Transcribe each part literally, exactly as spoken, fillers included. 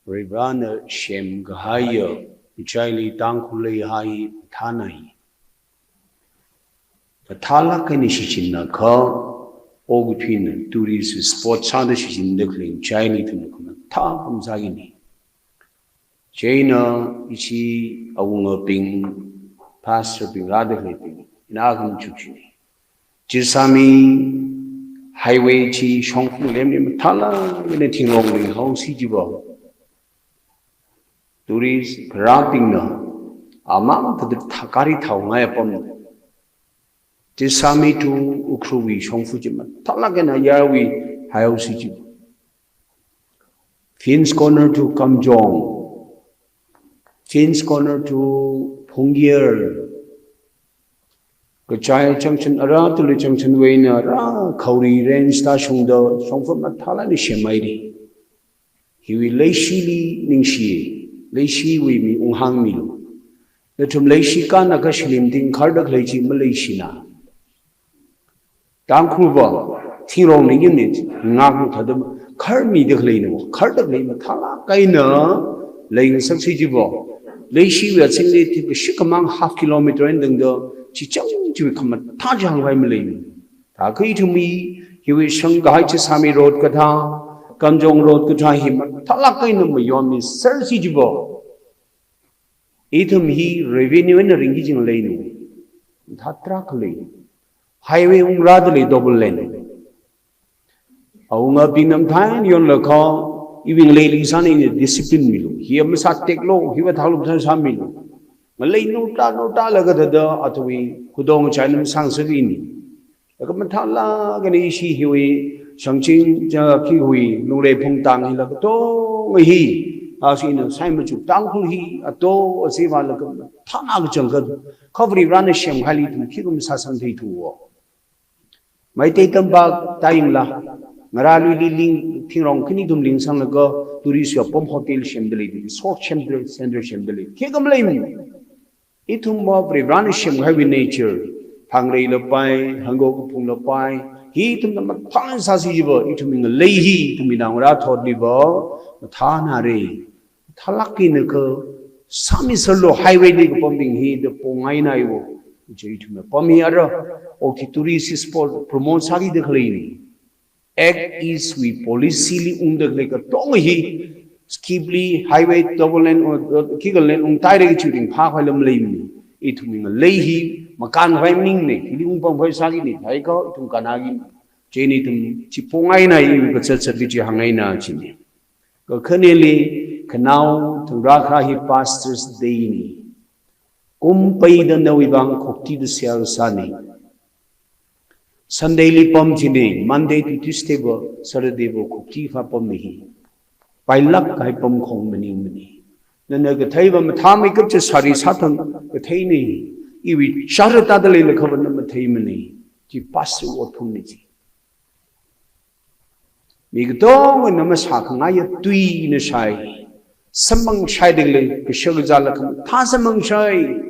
Varivarana semkahaiya, ichili Tangkhul leihai mathānai. Mathālāk eina shichinna kha, okathuina tourist spot sāda shichinda khalei ichili ithumna khamathā pamsākini. Chieina ishi awungabing, pastor bing, rāda khaleibing, ina kham chukchini. Jissami highway chi shongfa lemli mathālāk eina thingrong linghaosi chiva. Tourist pharābingna amang thada thā, gari thaongai apam. Jissami to Ukhrulwui shongfa chi mathālāk eina yarui haihaosi chiva. Finch Corner to Kamjong, Finch Corner to Phungyar, Kachai junction, ara Tuli junction wui eina ara Khauri range tāshungda shongfa mathālāk eina semhairi. Hiwui leishili ningshi, leishiwui mi unghāngmilu. Nathum leishi kānakha shilim ting kharda khalei chi maleishina. Tangkhulva thingrong lingin ni ngaklu thada kharmida khaleina, kharda khalei mathālāk eina leingasaksi chiva. Leishiwui azingli thingkashik kamang half kilometer eina tangda, chi chang chiwui khamathā jangvai maleimi. Thākha ithumwui hiwui shangkahai Jissami road kathā, Kamjong road kathā hi mathālāk eina mayonmisersi chiva. Ithum hi revenue eina ringki jing leinu. Mathā tarākha lei. Highway ungrāda lei double lane. Awungabingna mathān yonlakha, iwui ngalei leisāna ina discipline milu. Hi masāteklu, hiva thālu mathān sāmilu. Ngalei notā notā laga thada, athumwui khudong chaina masāngasakni. Laga mathālāk eina ishi hiwui, shangching ja khiwui, Lunglei Phungtang hila katonga hi, ashi ina sai machuk Tangkhul hi, ato, asewa laga mathāna kachangkhat, kha Varivarana semkahaili ithum khikha masāsangtheithuwa. Meitei Tampao tāyangla, ngarāluili ling, thingrong khani kathum lingsanglaga, tourist wui apam hotel semda lei, resort semda lei, center semda lei, khikha maleimi. Ithumva Varivarana semkahaiwui nature, phangrei lapai, hanggo kaphung lapai, hi ithumna mathān sāsi chiva, ithumwui ngalei hi, ithumwui naongarā thotliva mathānare. Mathālāk eina kha sāmiserlu, highway li kapambing hi da pongainaiwo. Chi ithumna pam hi ara, okathui tourist spot promote sākida khaleini. Act East wui policy li ungda khalei katonga hi, scheme li highway double lane, uh, uh, khikha lane ungtaira kachi ringphākhavai lam leimana. Ithumwui ngalei hi makānkhavai maningmana, hili ungpamkhavai sākini, thākha ithum kānna kini. Chieina ithum chi pongainai, iwui kazatzat kachi hāngngaina chini. Kakhaneli, khanao thangrakha hi Pastors Day ni. Kum peida nawui vang khuktida seihā sāni. Sunday li pam chini, Monday to Tuesday va, Saturday va khukti kha pamni hi. Pailāk kahai pamkhong maningmana. Nana katheiva mathāmeikap chi sari sāthang katheini. Iwui chara tāda leilakhava na matheimana. Chi pastor otphungna chi. Mi katongana masākhangaiya tuina shai. Samphang shaida khalei kashak kazāla khamathā samphang shai.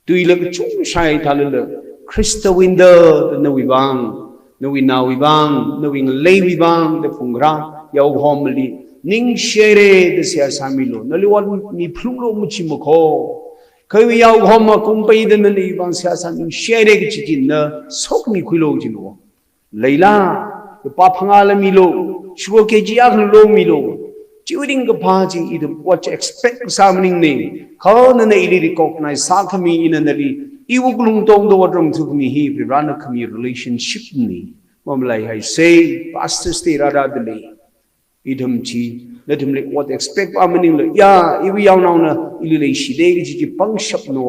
Tuila kachung shai thālala, Khristawui eina da nawui vang, nawui naowui vang, nawui ngaleiwui vang da phungkharā yaokahomali ningshihaira da seihā sāmilu. Nali ot mi phalunglu machimakho. Kha iwui yaokahoma kum peida nawui vang seihā sā ningshihaira kachi chi na sokmikhuilu chinu. Leila, lupā phangāla milu, sugar K G akha lomilu. Chiwui ringkaphā chi ithum ot chi expect sā maningmana. Kha nana ili recognize sākhami, ina nali iwui wuklung tongda otram thukhami hi Varivarana khami relationship ni. Mamalaihaisa, Pastors Day rārāda lei. Ithum chi, nathumli ot expect pa maningla, ya, iwui yaonaona ili leishida kachi chi pangshapna.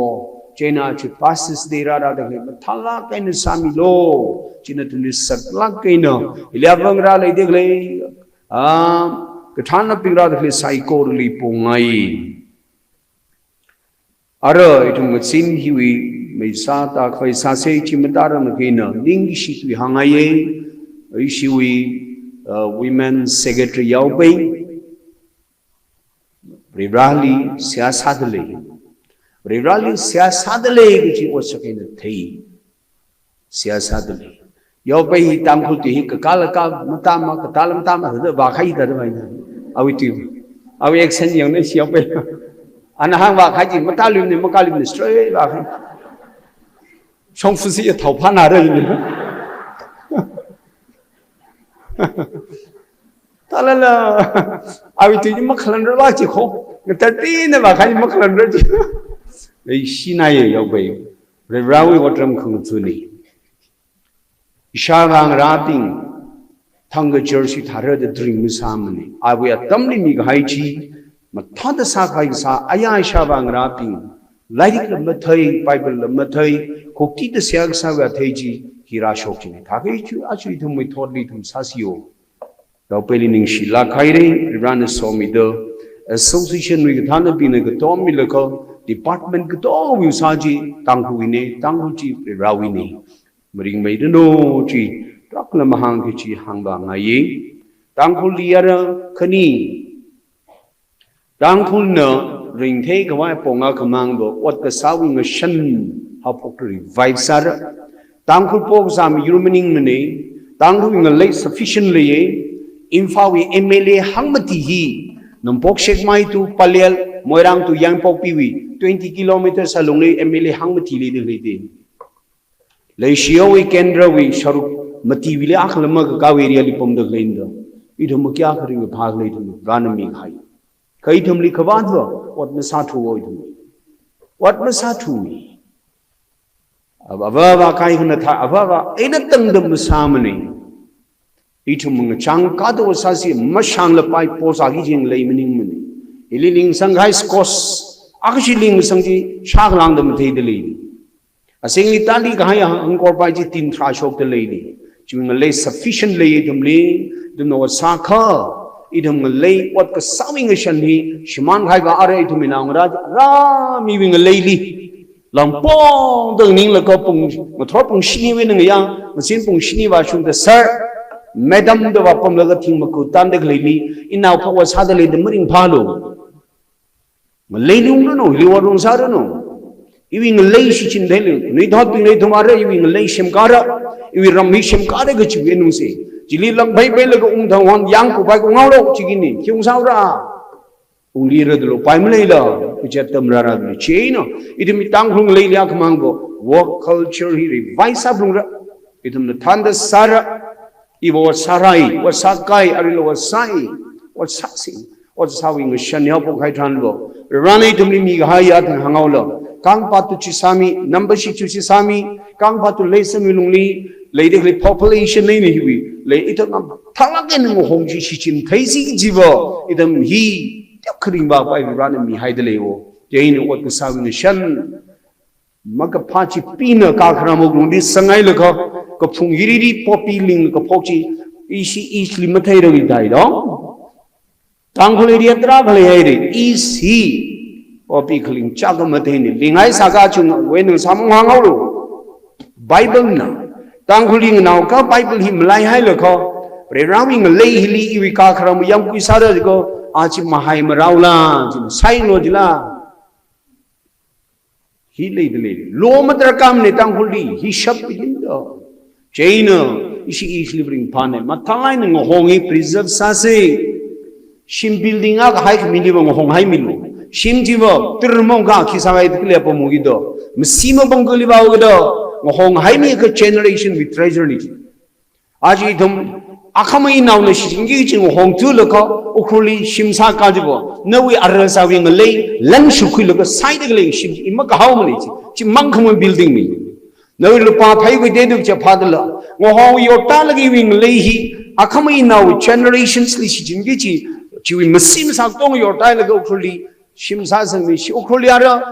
Chieina chi Pastors Day rārāda khalei mathālāk eina sāmilu. Chi nathumli saklāk eina, ili apam rāleida khalei, ah, kathānnabing rāda khalei saikorali pongai. Ara ithum ngazin hiwui meisā tākhavai sāsa, chi matāranglāk eina ningshi tui hāngngaiya, ishiwui, uh, Women Secretary Yaopei, Varivarali seihā sāda lei. Varivarali seihā sāda lei kachi otsak eina thei. Seihā sāda lei. Yaopei hi Tangkhul tui hi kakālakā matāma, katāla matāma, thāda vākhaida da vaina. Awui tui. Awui accent yangna ishi yaopai. Ana hāngvākahai chi matāluimana, makāluimana, straight vākahai. Shongfa si ya thao phānara ini. Thālala, awui tui makhalanra vā chi kho. Ngatar tina vākahai makhalanra chi. Leishi naya yaopai. Varivarāwui otram khangathana. Ishāvā ngarābing, thangkachar shithāra da ringmasāmana. Awui atamli mikahai chi, mathāda sākahai kasā, aya ishāvā ngarābing, lairikla mathei, Biblela mathei, khuktida seihā kasāwui athei chi, hi rāshok china. Thākha chi, aja ithumwui thotli ithum sāsiyo. Yaopaili ningshilāk haira, Varivarāna somida, association wui kathānabingna katommilaga, department katomwui sā chi, Tangkhulwuina, Tangkhul chi Varivarāwuina. Maringmeiranu chi, tarākhana mahāngki chi hāngvāngaiya. Tangkhulli ara khani, Tangkhulna ringtheikhavai pong akhamangva ot kasāwui ngashan haophok revive sāra. Tangkhul pokazā miyur maningmana, Tangkhulwui ngalei sufficient leiya, Imphalwui M L A hangmati hi, Nongpok Sekmai to Pallel, Moirang to Yaingpokpiwui twenty kilometers alungli M L A hangmati leida leida. Leishiwui kendrawui sharuk matiwuili akhala makakāwui area li pamda khaleina da. Ithum kayākha ringphākhala ithum Varena mikahai. Kha ithumli khavātva, ot masāthuwa ithumli. Ot masāthuwa. Ava, ava, ava kaikhana thā, ava, ava, eina tangda masāmana. Ithum ngachang kato sāsi mashanglapai posāki jing lei maningmana. Hili lingsangkahai squash, akhashi lingsang chi shākhalāngda matheida lei. Asingli tālikahai hangkorpai chi tin tharā shokda leina. Chiwui ngalei sufficient lei ithumli, ithumna ot sākha, ithum ngalei ot kasāwui ngashan hi, shimānkahai vā ara ithumwui naongarā, rāmiwui ngaleili. Langpong dang ninglaga pung, ngathor pung shiniwui nangayā, ngazin pung shini vāshungda sir, madam da vāpamlaga thing maku tanda khaleili, inao phok vāsāda leida maringphālu. Ngaleili ungranu, hili ot rungsāranu. Iwui ngalei shichintheilu, nuithotbing leithum ara, iwui ngalei shimkāra, iwui ram hi shimkāra kachiwui nungsi. Chili langphei pheilaga ungthang hon yangkupai kunghaolu, chikini, khi ungsāura. Unglira dulu, pai maleila, kuchat tamrara dulu, chieina, ithum Tangkhul ngaleili akhamangva, work culture hi revive sāphalungra, ithumna thānda sāra, iva ot sārai, ot sākai, arila ot sāi, ot sāsi, ot sāwui ngashan yaophokhai tharanva, Varena ithumli mikahai yathang hānghaolu, kangpatu chi sāmi, number shi chu chi sāmi, kangpatu leisāmi lungli, leida khalei population leina hiwui, lei ithum ngam thalak eina ngahong chi shichintheisi kajiva, ithum hi, tep kharingvāpai Varena mihaida leiwo. Chieina ot kasāwui ngashan, makaphā chi pina kakharam wuklungli sanghailaga, kaphung hiriri poppy ling kaphok chi, ishi ishli matheira wi dai do. Tangkhul area tarākha leihaira, ishi poppy khaling chaka matheina, linghai sākha chungwui nang sāmang hānghaolu. Biblena, Tangkhulli nganaokha Bible hi malaihailaga, Varivarawui ngalei hili iwui kakharam yangkui sāra jiakha, aja mahai maraola, jin sainglo jila. Hi leida lei. Law madarkarmana Tangkhulli, hi shap idinda. Chieina, ishi ishli ringphāna, mathālāk eina ngahong hi preserve sāsa. Shim building akha haikhamiliva ngahong haimilu. Shim chiva, tirmong ka khi sāngai tikle pa mugi do. Masi mabang kali ba ugi do. Ngahong haimi ka generation with treasure ni. Aja ithum, akhama inaona shichinki kachi ngahong thulaga, Ukhrulli shim sāka jiakha, nawui ara sāwui ngalei, lan shukhuilaga saida khalei shim, i makahaomana chi, chimang khamang building ni. Nawui lupā phei khuida duk cha phadala, ngahong yortālaga iwui ngalei hi, akhama inaowui generations li shichinki kachi, chiwui masi masā tong yortālaga Ukhrulli, shim sāsangmi shi Ukhrulli ara,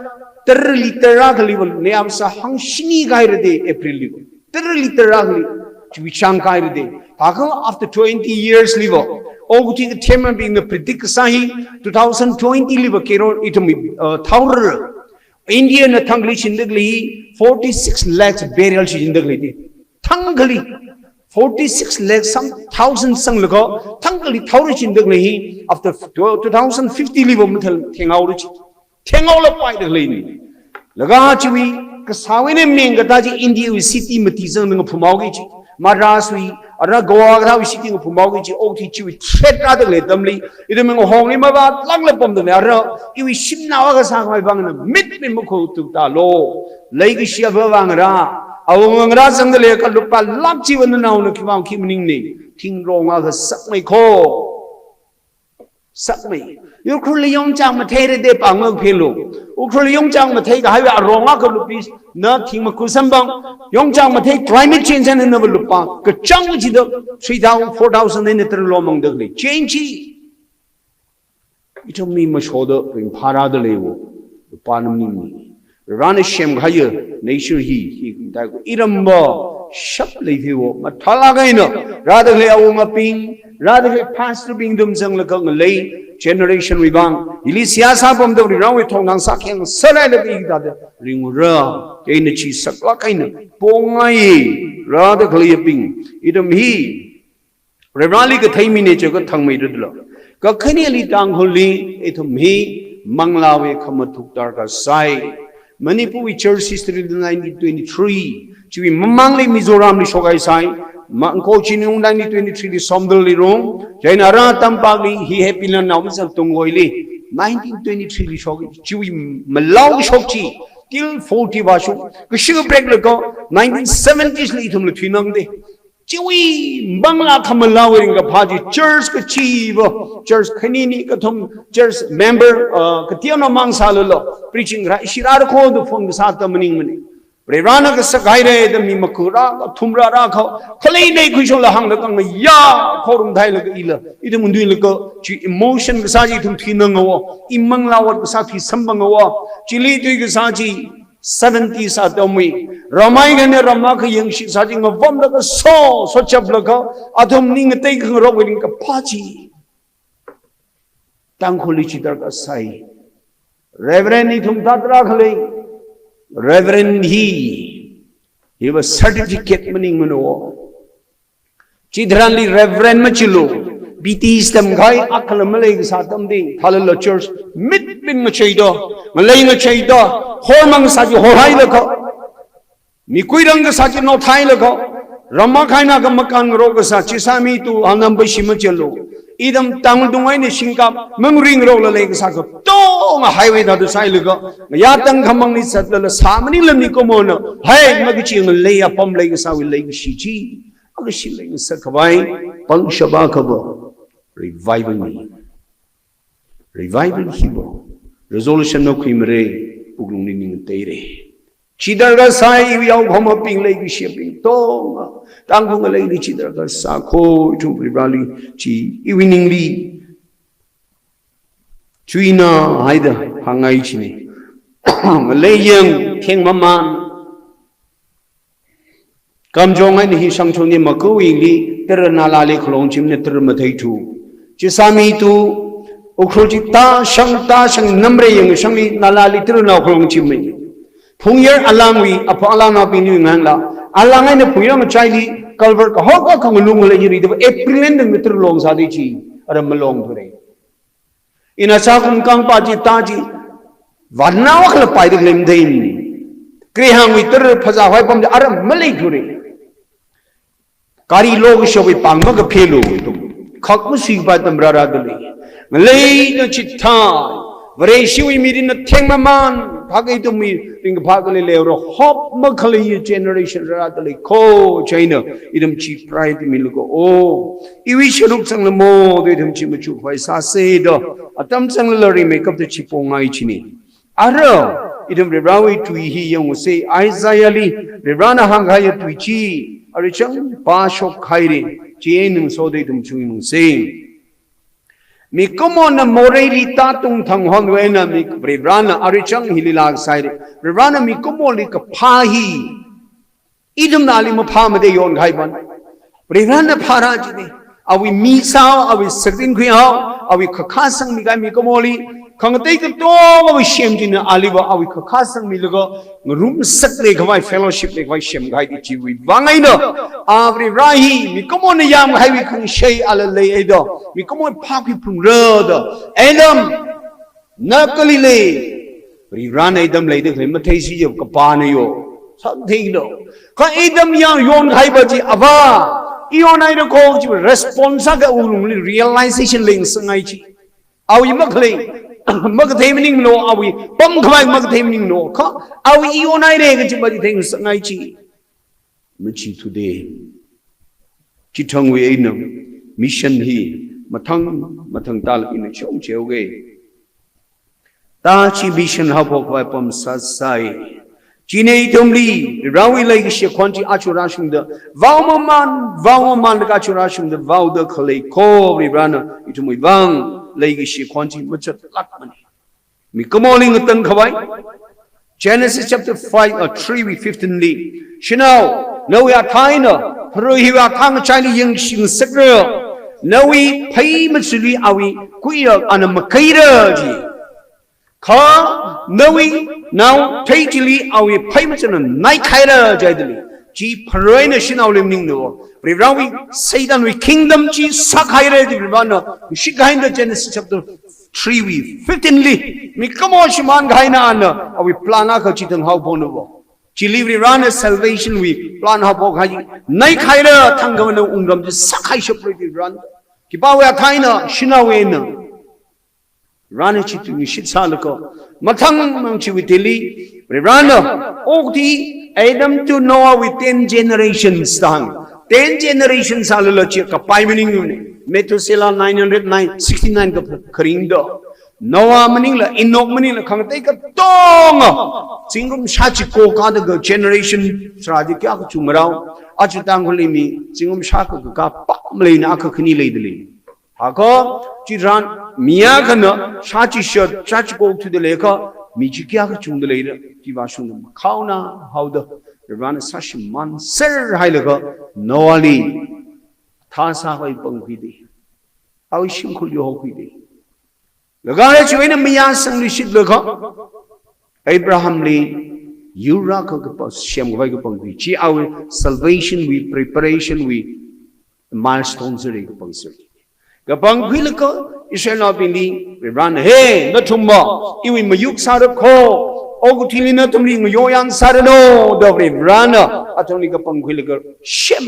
tara liter akhaliva, nayam sā hangshini kahaira da April liva. Tara liter akhali, chiwui chang kahaira da. Thākha after twenty years liva, okathui kathemabingna predict kasā hi, two thousand twenty liva kero ithum, uh, thaora. Indiana thangkhali shinda khalei hi, forty-six lakhs barrel shinda khalei da. Thangkhali, forty-six lakh some thousand sanglaga, thangkhali thaora shinda khalei hi, after two thousand fifty liva mathal thenghaora chi. Thenghaolapai da khaleina. Laga chiwui, kasāwui eina ming katā chi Indiawui city mati zangda ngaphumhaoki chi. Madraswui, Ara Goa kathā ishi king phumao ki chi okti chiwui threat rāda khalei atamli, ithum ngahongli mavātlangla pamda khalei ara, iwui shimnao akha sākhavai vangna mit mi makhuthuktalo. Leikashi ava vāngarā, awunga ngarā zangda khalei ka lupā lakh chiva nanaona khi vang khi maningna, thingrong akha sakmei kho. Sakmei. Ukhrulli yongchang matheira de pāng ngakphilo. Ukhrulli yongchang mathei kahaiwui arong akha lupina thing maku samphang. Yongchang mathei climate change eina nava lupā kachang chida three thousand, four thousand eina tara lomangda khalei. Change chi. Ithum mi mashoda ringphārāda leiwo. Lupāna maningmana. Varena semkahaiya nature hi, hi kumtaiku. Iramva shap leiphiwo, mathālāk eina, rāda khalei awungabing, rāda khalei pastor bing ithum zanglaga ngalei, generation wui vang, hili seihā sāpamda Varewui thongthang sākhayang sālailaga i thāda ringura, chieina chi saklāk eina pongai, rāda khaleibing, ithum hi, Vareli kathei mina chiakha thangmeidudla. Kakhaneli Tangkhulli ithum hi manglāwui khamathuk darkar sai. Manipurwui church history nineteen twenty-three. Chiwui mamangli Mizoramli shokhai sai. Mangko Chinung nineteen twenty-three li Somdalli rung. Chieina ara Tampakli hi Happy Land nao masang Tungoili. Nineteen twenty-three li shok. Chiwui malao shok chi. Till forty vāshung. Kashi break laga nineteen seventies li ithumla thuinangda. Chiwui manglā khamalawui ringkaphā chi church kachiva, church khanini kathum, church member, uh, kateonao mang sālala, preaching rāshirāra kho da phone kasā atam maningmana. Varena kasak haira da mi makhurā, kathumrā rākha, khalei nei khuishokla hānglaga ngayā, khorumthailaga ila, ithum nduilaga, chi emotion kasā chi ithum thuinangawa, i manglā ot kasā thuisamphang ngawa, chili tui kasā chi, seventies atamwui, ramai eina ram akha yangshi sā chi ngavamlaga so, sochaplaga, athum ning ngatei khangarokwui ringkaphā chi. Tangkhulli chi darkar sai. Reverend ithum thāda rākhalei, Reverend hi, hiva certificate maningmana wo. Chitharanli Reverend machilu, B T S tamkahai akhala malei kasā atamli, thalala church, mit min ngacheida, ngalei ngacheida, hormang sā chi horhailaga, mikuirang kasā chi nothailaga, rama kaina ka makan ngarok kasā chi sāmi tu, hanam bashi machilu. Ithum tangdung eina shingkap, mangring ngarokla lei kasā katonga highway thāda sāhailaga, ngayā tangkhamangli zatlala sāmani lamni kumona, hai, makachi ngalei apam lei kasāwui leikashi chi. Akha shi leng sākhavai, pangshap akhava, revival ni. Revival hiva, resolution na khuimara, wuklungli ning teira. Chi darkar sai iwui yaokahomabing leikashibing tonga, Tangkhul ngaleili chi darkar sākho, ithum Vareli chi, iwui ningli. Chuina haida, hāngngai china. Ngalei yang, theng maman. Kamjong eina hi shangchoni makuwingli, tara nalali khalong chimna tara matheithu. Chi sāmi tu, Ukhrul chi ta shang, ta shang namre yang shangli nalali tara nao khalong chimna. Phungyar alangwui, apha alangnaobingli ngangla. Alang eina Phungyar ngachaili, culvert kahok akha ngalung lei yiri da, April eina tara long sāda chi, ara malong thure. Ina sākum kangpa chi ta chi, vānao akhala paida khalei matheimana. Krihāngwui tara phazā hoi pamda ara maleithure. Gari lokashawui pāng makaphelu ithum. Khak masuipa atam rārāda lei. Ngaleina chithā. Vareshiwui mirinna theng maman. Phak ithumwui ringkaphā khalei leira. Hope makhalei generation rārāda lei. Kho chieina ithum chi pride milaga. Oh. Iwui sharuk zanglamo, da ithum chi machukkhavai sāsa da, atam zanglala rimeikapta chi pongai china. Ara, ithum Varewui tui hi yangsa, Isaiahli, Varena hāngkahaiya tui chi, ara chang pāshok haira, chieina ngasoda ithum chungmungsa. Mikumona moreili tātung thang honwui eina mi, Varena ara chang hili lāksaira. Varena mikumoli kaphā hi, ithumna ali maphāmada yonkahai ban. Varena phārā china. Awui misao, awui sakrin khuihao, awui khakha sangmikahai mikumoli. Khangatei katonga awui shem china aliva awui khakha sangmilaga ngarumsak leikhavai, fellowship leikhavai semkahai di chiwui vang eina. Avare hi, mikumona yamkahaiwui khangshei ala leihaida. Mikumowui phākhui phungra da. Adam, na kali lei, Varena ithum leida khalei matheisi yo kapāna yo. Sātheilo. Kha ithum yang yonkahaiva chi ava. ionhaira ko kachi response sākha awui lungli realization leingasakngai chi. Awui makhalei, makathei maninglo, awui pamkhavai makathei maninglo, kha awui ionhaira kachi mati theingasakngai chi. Machithuda. Chithangwui eina mission hi mathang mathang tālāk eina chong cheoge. Ta chi mission haophok khavai apam sāsai. Chieina ithumli, Varewui leikashi khon chi aja rāshungda, vao mamān, vao mamānlaga aja rāshungda, vaoda khalei ko Varena, ithumwui vang leikashi khon chi machatlākmana. Mikumoli ngatan khavai. Genesis chapter five, uh, three wui fifteen li. Shanao, nawui athā eina, pharoi hiwui athā ngachaili yangshingasakra. Nawui phei machili awui kuiya ana makaira ji. Kha nawui nao thei chili awui phei machina naikhaira jaidali. Chi pharoina shanaoli maningna. Varewui Satanwui kingdom chi sākhaira ji Varena. Shikahaina Genesis chapter three wui fifteen li. Mikumo shimānkhaina ana. Awui plan akha chithang haophokna. Chili Varena salvation wui plan haophok hai. Naikhaira thangkhamana wungram chi sākhaishapra ji Varena. Khipāwui athā eina, shanaowui eina. Varena chi tuingashit sālaga, mathang mang chiwui thili, Varena, okathui, Adam to Noah wui ten generations da hāng. Ten generations sālala chi kapai maningmana. Methuselah nine hundred nine, sixty-nine ka kharingda. Noah maningla, Enoch maningla, khangatei katonga. Zingkum shāchiko kāda ka generation, sāra chi kayākha chungrao. Aja Tangkhulli mi, zingkum shākha kakā pā maleina akha khani leidalei. Hako, chitharan, mi akhana, shāchishat, shāchiko thuda leikha, mi chi kayākha chungda leira, chi vāshungda makhaona, haoda, Varena sāshimānser hailaga, Noahli, thā sākhavai pangkhuida. Awui shimkhurli hokhuida. Laga chiwui eina mayāsangluishitlaga, Abrahamli, yur akha kapa semkhavai kapangkhui. Chi awui salvation wui, preparation wui, milestone sāra kapangser. Kapangkhuilaga Israelnaobingli, Varena, he, nathumva, iwui mayuk sāra ko, okathuili nathumli ngayoyang sāranu, da Varena, athumli kapangkhuilaga, sem.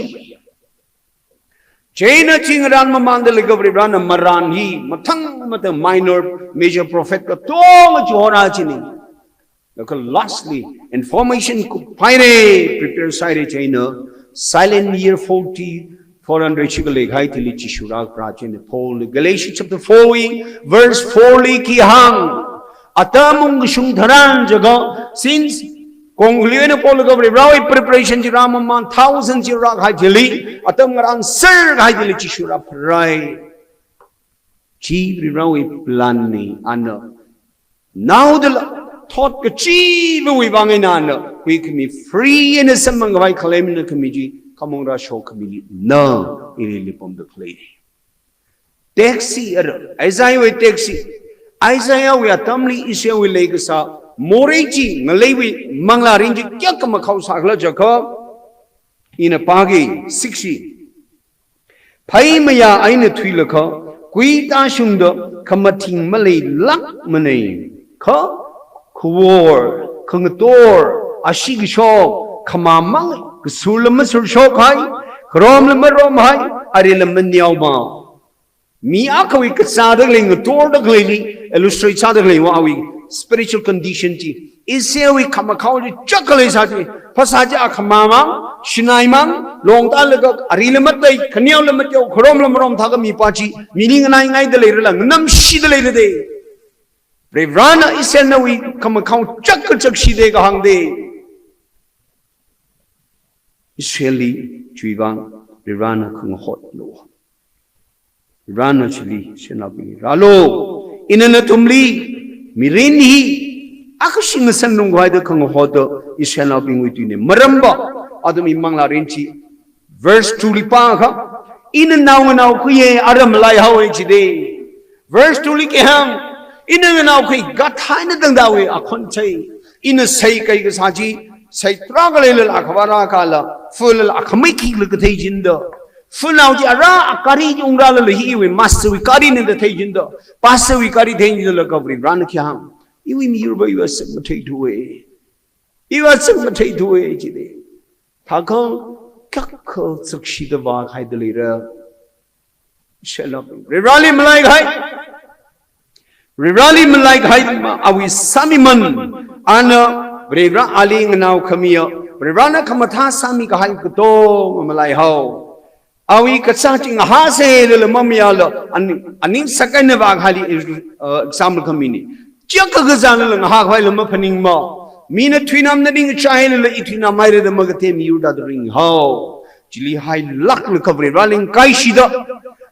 Chieina chi ngarān mamānda leikha Varena marān hi, mathang mathang minor, major prophet katonga chihorā china. Laga lastly, information kuphaira, prepare sāhaira chieina, silent year forty, four hundred shikha leikahai thili chi shurākapharā china Paul, Galatians chapter four wui, verse four li khi hāng, atam ungkashung tharan jiakha, since kongli eina Paul laga Varewui preparation chi rāmamān, thousand chi rākahai thili, atam ngarānser kahai thili chi shurāpharai. Chi Varewui plan na, ana naodala thot kachiva̱wui vang eina ana, huikhami free eina samphang khavai khalei mina khami chi, khamong rāshok khamili, na, ili lipamda khalei. Text hi ara, Isaiahwui text hi, Isaiahwui atamli Israelwui leikasā, morei chi, ngaleiwui manglārin chi kayākha makhao sākhala jiakha, ina pāki, six hi. Phei mayā eina thuilaga, kui tāshungda khamathing maleilākmana. Kha, khawor, khangator, ashee kashok, khamamang, kasurla masurshok hai, kharomla marom hai, arila maneomang. Mi akhawui kazāda khalei, ngatorda khaleili, illustrate sāda khaleiva awui spiritual condition chi. Israelwui khamakhao chi chak khalei sā chi. Phasā chi akhamamang, shanaimang, longtālaga arila matei, khaneola mateo, kharomla marom thākha mipā chi, mili nganaingaida leirala, nganamshida leira de. Varena Israelnaowui khamakhao chak kachak shida kahāngda. Israelli chiwui vang, Varena khangahotlu. Varena chili, Israelnaobing, rālu, ina nathumli, mirin hi, akha shingasan lungkhavai da khangahotda, Israelnaobingwui tuina. Maramva, athumwui manglārin chi, verse two li pākha, ina nao nganaokhuiya, ara malaihaowa jida. Verse two li khi hāng, ina nganaokhui, gādhā eina tangda awui akhon chei. Ina saikai kasā chi, sai tarākha leilala akhavā rākala, fala akhamei khikhala kathei chinda. Fanao chi ara agari chi ungrālala hi iwui masterwui garina da thei chinda. Pastorwui gari thei chinda laga Varena khi hāng, iwui miyurva iva sāmatheithuwa. Iva sāmatheithuwa jida. Thākha, kayākha chakshida vākhaida leira. Shalom. Varivarali malaikahai. Varivarali malaikahai ma awui sāmiman. Ana Varivara ali nganao khamiya. Varivarana khamathā sāmikahai katonga malaihao. Awui kachāng chi ngahāsālala mamayāla, ani, aning sākaina vākahai, uh, example khamini. Chiyākha kazālala ngahākhavai la maphaningma. Mina thuinamda ning chāhailala i thuinamhaira da makatei miyur tāda ringhao. Chili hailākla kha Varivarali ngakaishida.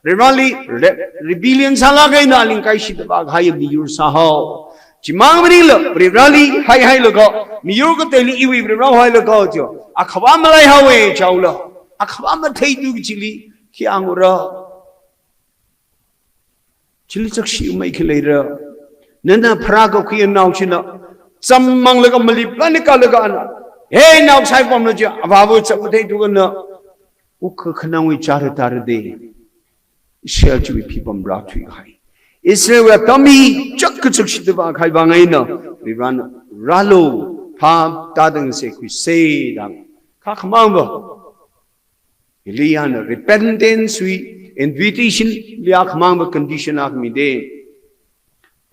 Varivarali re-, rebellion sālāk eina ali ngakaishida vākahai miyur sāhao. Chimang maningla, Varivarali haihailaga, miyur kateili iwui Varivara hailaga, jo, akhava malaihaowa, chaola, akhava matheithu kachili, khi hāngra. Chili chakshimei khi leira. Nana pharākakhui anao china, chāmmanglaga maliplani kalaga ana. He nao saipamna jo, avāva chak matheithu kana. Ukha khanangwui chara tara de. Israel chiwui phipam rāthuihai. Israel wui atam hi chak kachakshida vākahai vang eina, Varivarana rālu, phap tāda ngasekhuisa da. Kha khamangva. Elijahna repentance wui invitation li khamangva condition akha mide.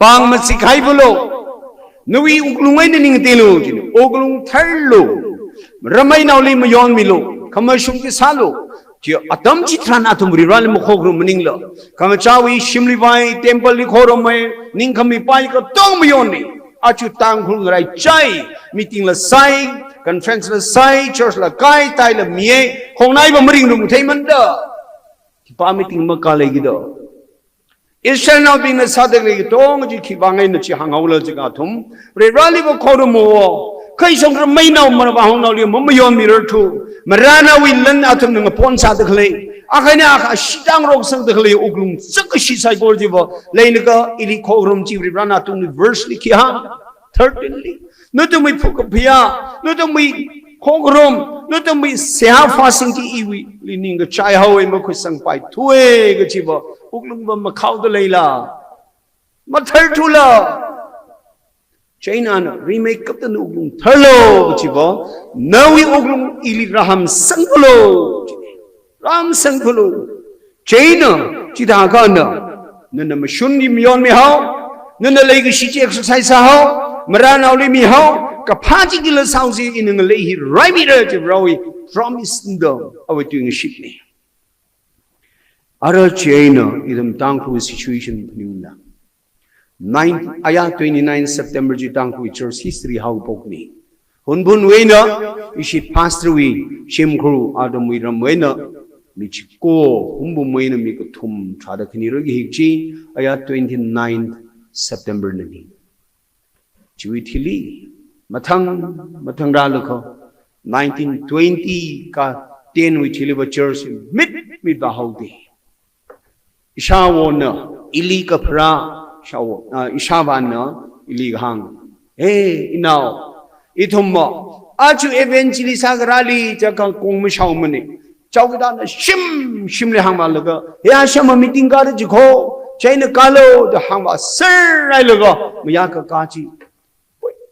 Pāng machik haivalu. Nawui wuklung eina ning teilu, jina. Wuklung tharlu. Rameinaoli mayonmilu. Khamashung chi sālu. Chi atam chitharan athum Varivarali makhokharum maningla. Khamachāwui shimli vai, temple li khorumei, ningkhami pai katonga mayonmi. Aja Tangkhul ngaraichai, meeting la sāi, conference la sāi, church la kai, taila miya, khongnaiva maringrum theimanda. Khipā meeting makālei kida. Israelnaobingna sāda khalei katonga chi khivang eina chi hānghaola jiakha athum, Varivaraliva khorumo, khaishong rameinao maravāhaonaoli mamayonmirarthu, marānaowui lan athumna ngapon sāda khalei, akha eina akha shitangrok sangda khalei wuklung chak kashi saikora chiva, leilakha ili khorum chi Varivarana atungli verse li khi hāng, thirteen li. Nathumwui phakaphayā, nathumwui khokharum, nathumwui seihā fasting chi iwuili ningkachai haowa, makhuisangpaithuwa kachiva, wuklungva makhaoda leila. Matharthula. Chieina ana rimeikapta nawui wuklung tharlu kachiva, nawui wuklung ili rāhamsangphalu. Rāhamsangphalu. Chieina, chithākha ana, nana mashun chi mayonmihao, nana leikashi chi exercise sāhao, marānaoli mihao, kaphā chi khila sāhaosi ina ngalei hi raimira chi Varewui promise da, awui tuingashitna. Ara chieina, ithum Tangkhul situation phaningla. Nine, aya twenty-nine September chi Tangkhul church history haopokna. Hunphunwui eina, ishi pastor wui, shimkhur athumwui ramwui eina, mi chiko, Hunphunwui eina mi kathum tharāda khani rākahik chi, aya twenty-ninth September nani. Chiwui thili, mathang, mathang rālaga, nineteen twenty ka ten wui thiliva church mitmit vāhaoda. Ishāvona, ili kapharā, ishāvo, ah, ishāvāna, ili kahāng. He, inao, ithumva, aja evangelist sākarāli, chakang kong mashaomana. Chowkidar na shim, shimli hāngvālaga, ya shama meeting kāra jiko, chieina kālu, da hāngvāserhailaga, mayā kakā chi.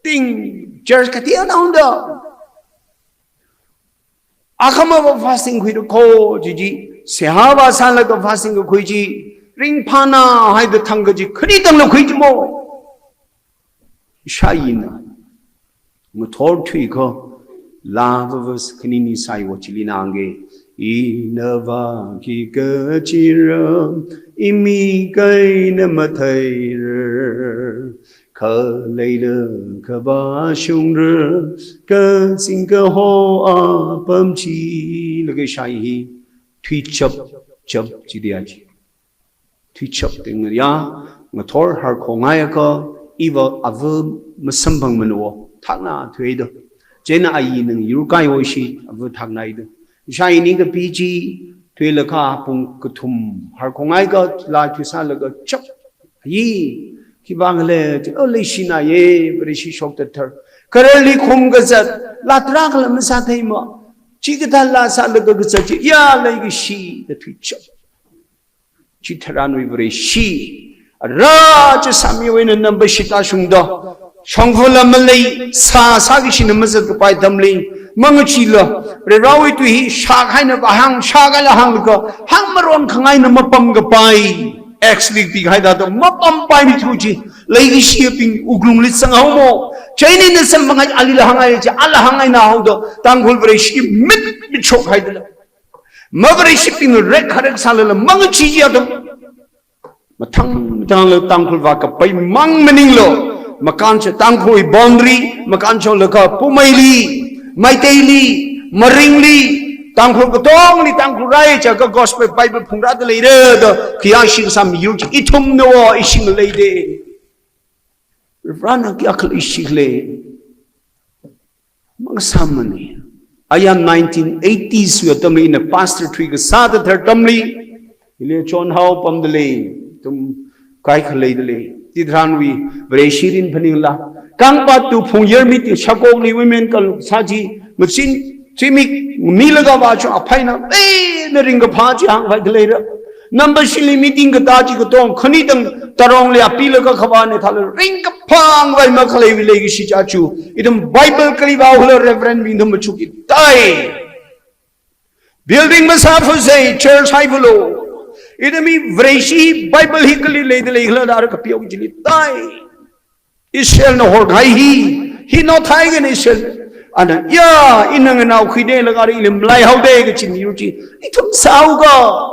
Ting, church kateonao da. Akhamava fasting khuira kho, chi chi, seihā vāsālaga fasting kakhui chi, ringphānā haida thangkha chi, khani tangla khui chimo. Ishāyina, ngathor thuikha, laa verse khanini saiwa chili nangga, ina vāki kachira, imik eina matheira, khaleila kavā shungra, kazing kaho apam chi, laga ishāyi hi, thuichap, chap, chi dia chi. Thuichap ting ya, ngathor harkhongaiakha, iva ava masamphangmana, thakna thuida. Chieina ayi nang yurkaiwo ishi, ava thakna ida. Ishāyi ning kapi chi, thuilaga pung kathum, harkhongaiakha, laa thuisālaga chap. Ayi, khivang le, chi, o leishina ye, Vareshi shokta thar. Khararli khum kazat, laa tarākhala masātheima. Chikathā laa sālaga kazat chi, ya leikashi, da thuichap. Chitharanwui Vareshi. Ara chi sāmiwui eina namba shita shungda. Shongfala malei, sā, sākashina mazatkapai atamli. Mangachila, Varivarāwui tui hi shākahaina vāhāng, shākahaila hānglaga, hāngmaron khangaina mapamkapai. Ex-li pikahaida to, mapampai mi thu chi, leikashibing wuklungli sanghaomo. Chieina ina samphanghai, alila hānghai chi, ala hānghai na haoda, Tangkhul Vareshi mit, mitshokhaida la. Mavareshibing rek kharek sālala, mangachi chi atam. Mathang, mathangla Tangkhul vākapai mang maninglo. Makāncha Tangkhul boundary, makāncholaga Poumaili, Meiteili, Maringli, Tangkhul katongli Tangkhul rai chiakha Gospel Bible phungrāda leira da, khayāshi kasā miyur chi ithumna wo, ishi maleida. Varivarāna kayākha leishikhala. Mangasāmana. Aya nineteen eighties wui atamli ina pastor thuikasā tharan atamli, hili chonhao pamda lei, ithum kaikha leida lei. Chitharanwui Vareshi rin phaningla. Kangpatu Phungyar meeting, Shakokli women kal sā chi, machine, chimik, milaga vāchung aphaina, eina ringkaphā chi hāngphai khaleira. Number shili meeting katā chi katong, khani tang tarongli apilaga khavāna thāla ringkaphā hāngphai makhaleiwui leikashi chi achu. Ithum Bible kali vāhaola Reverend bing ithum machukki tai. Building masāphasei, church haiphulo. Ithumwui Vareshi Bible hi kali leida leikhala da ara kapyo chili tai. Israelna horkahai hi, hi Noah theigan Israel. Ana, ya, ina nganao khuida laga ara ili malaihaoda kachi miyur chi. Ithum sāhaoga.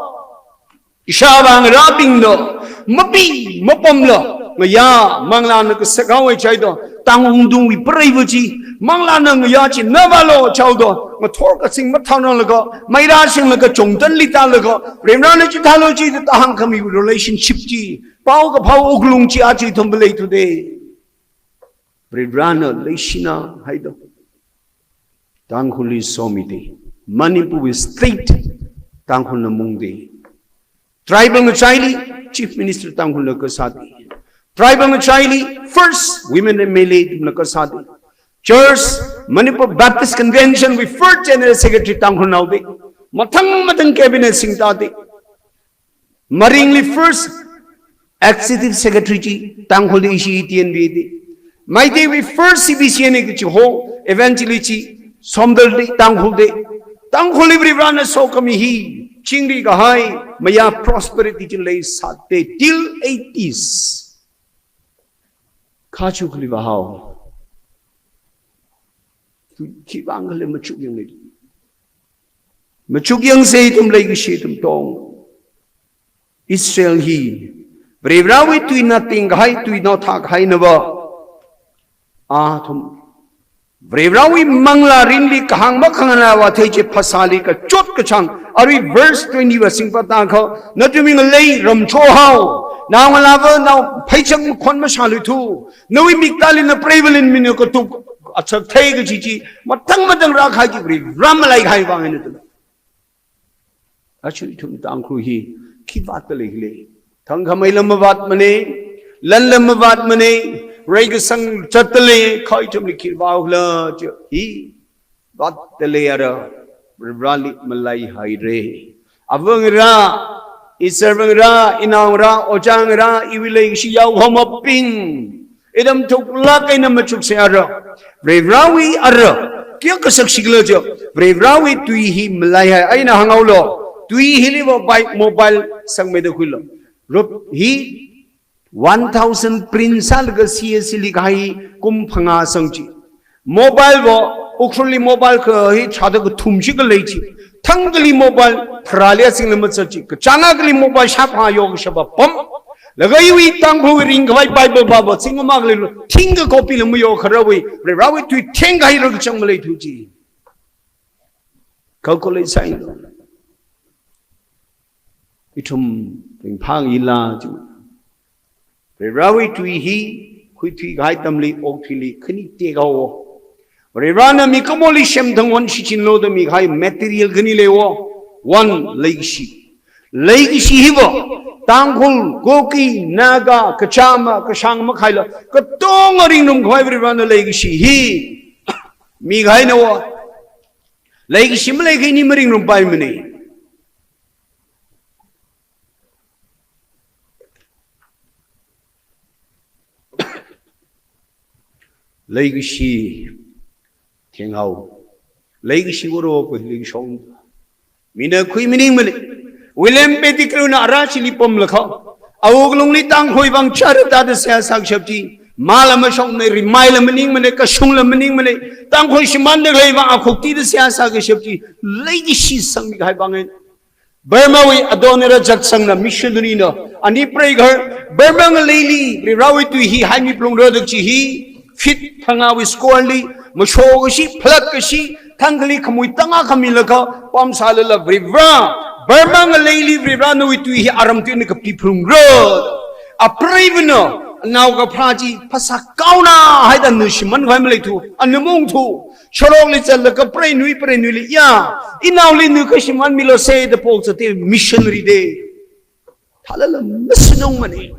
Ishāvā ngarābingna, mapi, mapamla, ngayā, manglāna kasak haowa chaida, tang ungtungwui preiva chi, manglāna ngayā chi, navālo chaoda, ngathor kasing mathānranglaga, meirāshinglaga, chongtanli tālaga, Varivarāna chithālo chi, da hāngkhami relationship chi, paokaphā wuklung chi aja ithum phalei thuda. Varivarāna leishina haida. Tangkhulli somida. Manipurwui state Tangkhulna mungda. Tribal ngachaili Chief Minister Tangkhulna kasāda. Tribal ngachaili first women M L A na kasāda. Church, Manipur Baptist Convention wui first General Secretary Tangkhulna haoda. Mathang mathang cabinet singda. Maringli first executive secretary chi Tangkhulli ishi T N B A da. Meiteiwui first C B C N A kachi ho evangelist chi Somdalli Tangkhulda. Tangkhulli Varivarāna sokhami hi, chingri kahai, mayā prosperity chi leisāda till eighties. Kha chu kali vāhao. Tu khivang khala machuk yanglei. Machuk yangsei ithum leikashi ithum tong. Israel hi Varivarāwui tuina tingkahai, tuina thākahaina va. Athum Varivarāwui manglā rinli kahāng makhangana va theichi phasāli kachot kachāng. Arui verse twenty va singpa tākha, nathumwui ngalei ramcho hao. Naongalāva nao pheichak makhon mashālui thu. Nawui miktāli na preivalin mina katuk achak thei kachi chi, mathang mathang rākahai chi Varivarā malaikahai vang eina tula. Achu ithum Tangkhul hi khi vātda leikhala. Thangkhamei lam mavātmana, lan lam mavātmana, reikasang zatda lei, kha ithumli khi vāhaokhala chi hi vātda lei ara, Varivarāli malaihaira. Avāngarā, iservāngarā, inaongarā, ojāngarā, iwui leikashi yaohaomabing. Ithum thuklāk eina machuksei ara. Varivarāwui ara. Kayākha sakshikhala chi. Varivarāwui tui hi malaihai eina hānghaolo. Tui hili va bai mobile sangmeida khuilo. Rup hi one thousand print sālaga C S C li kahai kum phangā sangchi. Mobile va, Ukhrulli mobile kahi tharāda kathum shikha leichi. Thangkhali mobile tharāli asingla mazatchi. Kachāng akhali mobile shāphangā yokashap apam. Laga iwui Tangkhulwui ringkhavai Bible vāva sing akhali lo. Thingkha copy la mayokharawui. Varivarāwui tui thengkahai rākachang maleithu chi. Calculate sāhailo. Ithum ringphāngaila chi. Varivarāwui tui hi, khuithui kahai atamli, okathuili, khani tekhaowo. Varivarāna mikumoli semthang won shichinlo da mikahai material khani leiwo. One, leikashi. Leikashi hiva, Tangkhul, Kuki, Naga, Kachama, Kashang makhaila, katonga ringrumkhavai Varivarāna leikashi hi, mikahainawo. Leikashi maleikha ini maringrumpaimana. Leikashi thenghao. Leikashi oro ko hili shong. Mina khui maningmana. William Pettigrew na ara chili pamlakha, awuklungli Tangkhul vang chara tada seihā sākashap chi, mala mashokmana, rimeila maningmana, kashungla maningmana, Tangkhul shimānda khalei vang akhuk tida seihā sākashap chi, leikashi sangmi kahai vang eina. Burmawui Adoniram Judson na missionary na, ani preigaharli, Burma ngaleili Varivarawui tui hi haimi phalungra da kachi hi, feet thangawui square li, mashokashi, phalatkashi, thangkhali khamui tanga khamilaga, pamsālala Varivara, Burma ngaleili Varivara nawui tui hi aram tuina kapi phalungra. Apreivana, naokaphā chi phasā kaona haida na shimān khavai maleithu, ana maungthu, sharokli zatlaga preinui, preinuili ya, inaoli na kashimānmilu se da pokzate missionary de. Thālala masanungmana.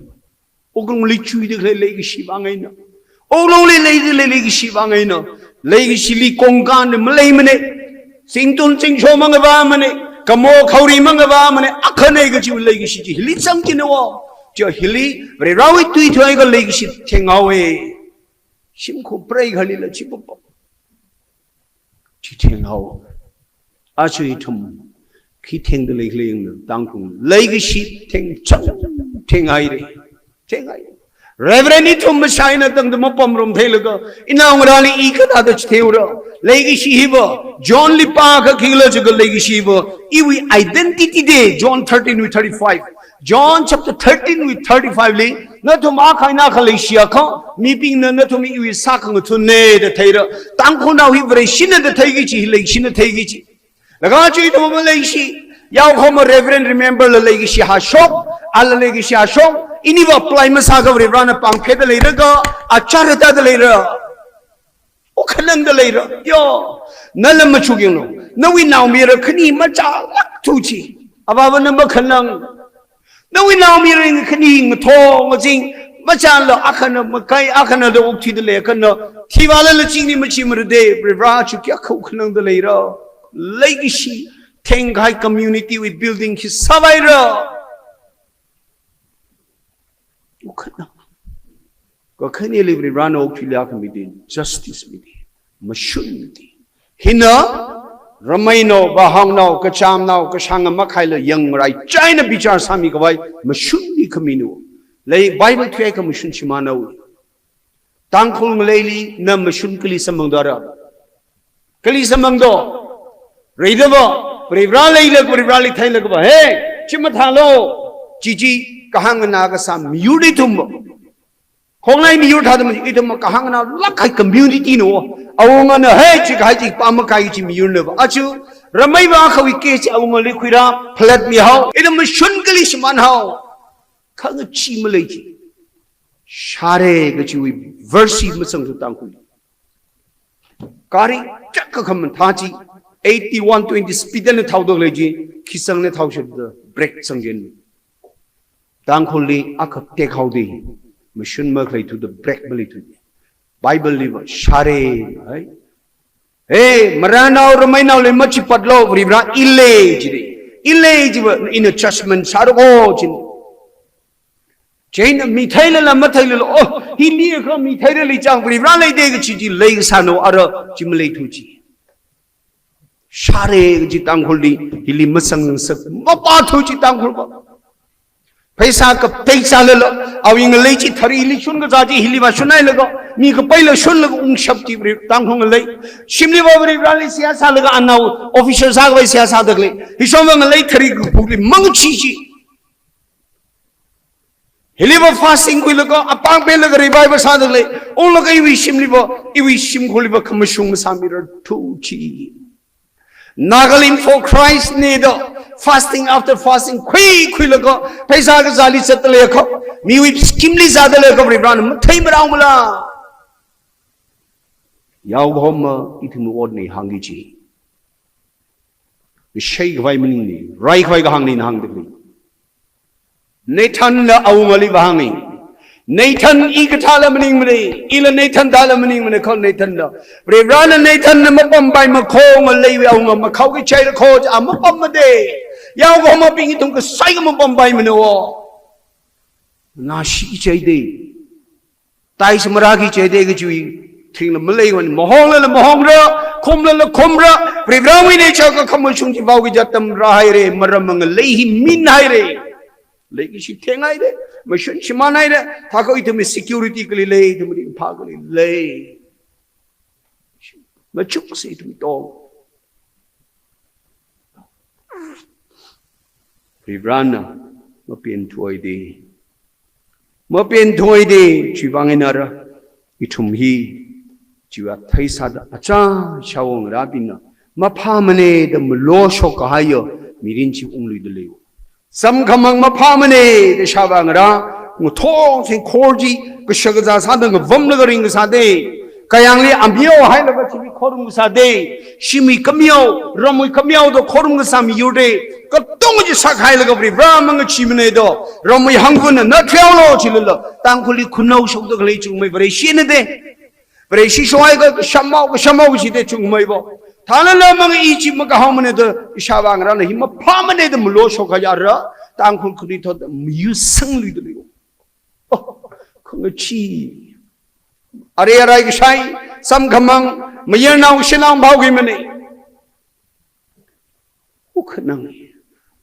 Wuklungli chuida khalei leikashi vang eina. Wuklungli leida khalei leikashi vang eina. Leikashili kongkanda maleimana. Singtun singsho mangavāmana. Kamo khaori mangavāmana. Akhana kachi leikashi chi hili zangchinao. Chi hili Varivarawui tui thuiakha leikashi thenghaowa. Shimkhur preigaharlila chi papa. Chi thenghaowa. Aja ithum khi thengda leikhala yanglu, Tangkhul leikashi thengchang, thenghaira. Thenghaira. Reverend ithum mashai eina tangda mapamrum theilaga, inao ngarāli i kathāda chitheiura. Leikashi hiva, Johnli pākha khikhala jiakha leikashi hiva, iwui identity de, John thirteen wui thirty-five. John chapter thirteen wui thirty-five li, nathum akha eina akha leishiakha, mibingna nathum iwui sākhangathunna da theira. Tangkhulnao hi Vareshina da theiki kachi, leikashina theiki kachi. Laga chi ithum maleishi, yaokhoma Reverend Remember la leikashi hashok, ala leikashi hashok, iniva apply masākha Varivarana pāngpheda leira kha, achara tada leira. Wukhanangda leira. Yo, nala machuk yanglu. Nawui naomayara khani machālākthu chi. Avāvana makhanang. Nawui naomayara khani ngathor ngazin machāla, akhana makai, akhana da wukthuida lei, akhana thivālala chingli machimara de, Varivara chi kayākha wukhanangda leira. Leikashi thengkahai community wui building khi sāvaira. Wukhanang. Kakhaneli Varivarana wukthuili akha mide, justice mide, mashun mide. Hina, rameina, vāhangnao, kachamnao, kashanga makhaila yangrai, china bichar sāmi khavai, mashunli khamina. Lei Bible thuiakha mashun shimānao. Tangkhul ngaleili na mashun kali samphangdara. Kali samphangdo. Reidava, Varivara leila, Varivarali theilaga va, hey, chi mathālu, chi chi, kahāng nganā kasā miyur ithum. Khongnai miyur thāda ma, ithum kahāng nganālāk kahai community na. Awungana, hey, chi kahai chi pāmakai chi miyurna va. Aja, rameiva akhawui case chi awungali khuira, phalatmihao. Ithum mashun kali shimānhao. Khangachee malei chi. Shāra kachiwui verse hi mazangthu Tangkhul. Gari chak kakhaman thā chi, eighty, one twenty speed na thaoda lei chi, khi sangna thaoshapda brake sangchin. Tangkhulli akha tekhaoda, mashun makhaleithuda brake maleithu. Bible liva shāra, hai. Hey, marānao rameinaoli machipatlu, Varivara i lei jida. I lei jiva, ina judgment sāra ko jin. Chieina mi theilala matheilala, oh, hili kha mi theirali chang Varivara leida kachi chi leisānao ara chi maleithu chi. Shāra kachi Tangkhulli, hili masangsak, mapāthu chi Tangkhulva. Pheisā kaphei sālala, awui ngalei chi tharili shun kazā chi hiliva shunhailaga, mi kapeila shunlaga ungshap chi Vari-, Tangkhul ngalei. Shimliva Varivarali seihā sālaga anao official sākhavai seihā sāda khalei. Hishomva ngalei thari kaphukli mangchi chi. Hiliva fasting khuilaga, apāng pelaga revival sāda khalei, unglaga iwui shimliva, iwui shimkhurliva khamashung masāmirarthu chi. Nagalim for Christ na da, fasting after fasting, khui khuilaga, pheisā kazāli zatda leiakha, miwui scheme li zatda leiakha, Varivarana mathei marao mala. Yaokahoma, ithumwui otna hāngki chi. Shei khavai maningmana, rai khavai kahāngna hāngda khalei. Nathanna awungali vāhānga. Nathan i kathāla maningmana, ila Nathan thāla maningmana, kha Nathanna. Varivarana Nathanna mapampaimana kho, ngaleiwui awunga makhao kachaira kho, a mapammade. Yaokahomabing ithum kasai kha mapampaimana wo. Nashi ichaide. Tai samaraki chaide kachiwui. Thingla maleiwui, mahonglala mahongra, khumlala khumra, Varivarawui nature kakhamashung chi vaoki kaji atam rāhaira, maram mangalei hi minhaira. Leikashi thenghaira, mashun shimānhaira, thākha ithumwui security kali lei, ithumwui phā kali lei. Machuksa ithum tong. Varivarana mapenthuida. Mapenthuida, chiwui vang eina ara, ithum hi, chiwui athei sāda achā shāwo ngarābingna, maphāmana da maloshok kahaiya mirin chi ungluida leiya. Samkhamang maphāmana da shāvā ngarā, ngathor thingkhor chi, kashak kazā sāda ngavamlaga ringkasā da, kayāngli amyo hailaga chili khorum kasā da, shimwui kamyo, ramwui kamyo da khorum kasā miyur da, katonga chi sākhailaga Varivara mangacheemana da, ramwui hangvana na threola chilala, Tangkhulli khanao shokda khalei chungmei Vareshina da. Vareshi shokhaiakha kashamao, kashamao kashi da chungmei bo. Thālala mang i chi makahaomana da ishāvā ngarāna hi maphāmana da maloshok kahaiya ara, Tangkhul khanuithot mayusangluida leiya. Oh, khangachee. Arui arai kashai, samkhamang, mayarnao shanao pao kimana. Ukhanang.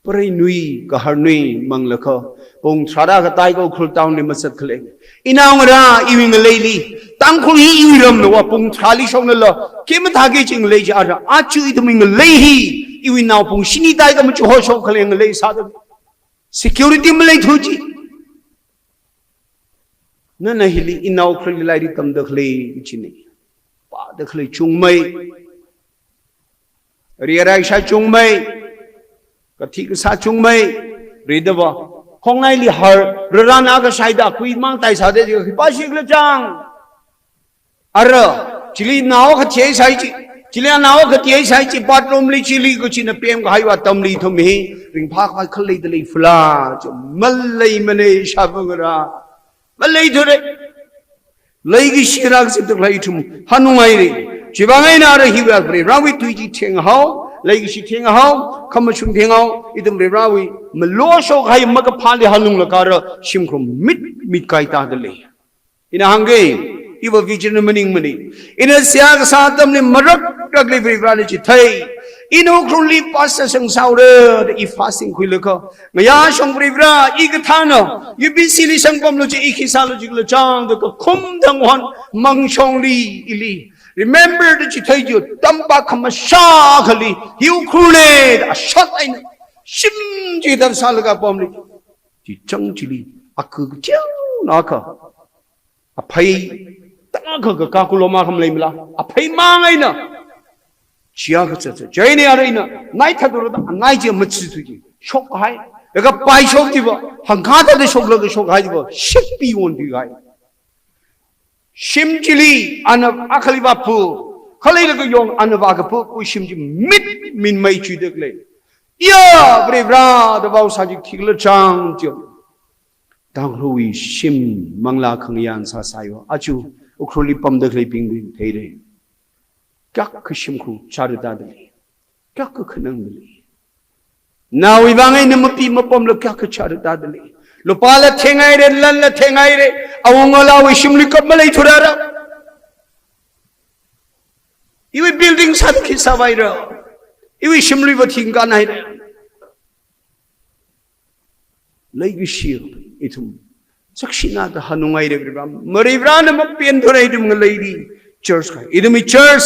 Preinui, gaharnui, manglakha, pung tharāda katai ko Ukhrul town li masat khalei. Inao ngarā, iwui ngaleili, Tangkhul hi iwui ramna va pung tharāli shoknala, khamathā kaji ngalei chi ara, aja ithumwui ngalei hi, iwui naopung shini tai kamachu hoshok khalei ngalei sāda. Security maleithu chi. Nana hili inao khalei lairik tamda khalei china. Pāda khalei chungmei. Riarai shā chungmei. Kathi kasā chungmei. Ridava. Khongnaili har. Rarana kashaida kuimang tai sāda chi khipā shikhala chang. Ara, chili nao kathei sai chi, chili nao kathei sai chi, bathroom li chili kachina pemkahaiwui atamli ithum hi, ringphākhavai khalei dalei phula, chi maleimana shāvā ngarā, maleithura, leikashi rākazipda khalei ithum hanungaira, chiwui vang eina ara hiwui Varivarawui tui chi thenghao, leikashi thenghao, khamashung thenghao, ithum Varivarawui, maloshok kahai makaphāli hanunglaga ara, shimkhur mit, mit kahaida lei. Ina hāngga, iva vision maningmana. Ina seihā kasā atamli marak rakli Varivarali chithei. Ina Ukhrulli pastor sāngasakra da i fasting khuilaga. Ngayā shong Varivara, i kathāna, U B C li sangpamlu chi, i khi sālu chikhala chang da kakhum thang hon, mangshongli ili. Remember da chithei chi, tampak khamashā akhali, hi Ukhrulna, da ashat eina. Shim chi dar sālaga pamli. Chi chang chili, aku kachang naka. Aphei, tangkha kaka kuloma kham leimala. Aphei mang eina. Chia kha cha cha. Chieina ara ina. Nai thadura da, nai chia machi thu chi. Shokhai. Laga pai shok chi va. Hangkha thada shoklaga shokhai chi va. Shikpi won thuihai. Shim chili, ana akhali va pu. Khalei laga yong, ana va kapu, ku shim chi mit, min mai chuida khalei. Ya, Varivara, da vao sā chi khikhala chang chi. Tangkhulwui shim manglā khangayān sāsai va. Aja, Ukhrulli pamda khaleibing bing theira. Kayākha shimkhur chara tāda lei. Kayākha khanangda lei. Nawui vang eina mapi mapamla kayākha chara tāda lei. Lupāla thenghaira, lanla thenghaira. Awunga lawui shimli kap maleithura ra. Iwui building sāda khi sāvaira. Iwui shimli va thingkānhaira. Leikashi ithum. Sakshinada hanungaira Varivara. Varivarana mapenthura ithum ngaleili. Church kai. Ithumwui church.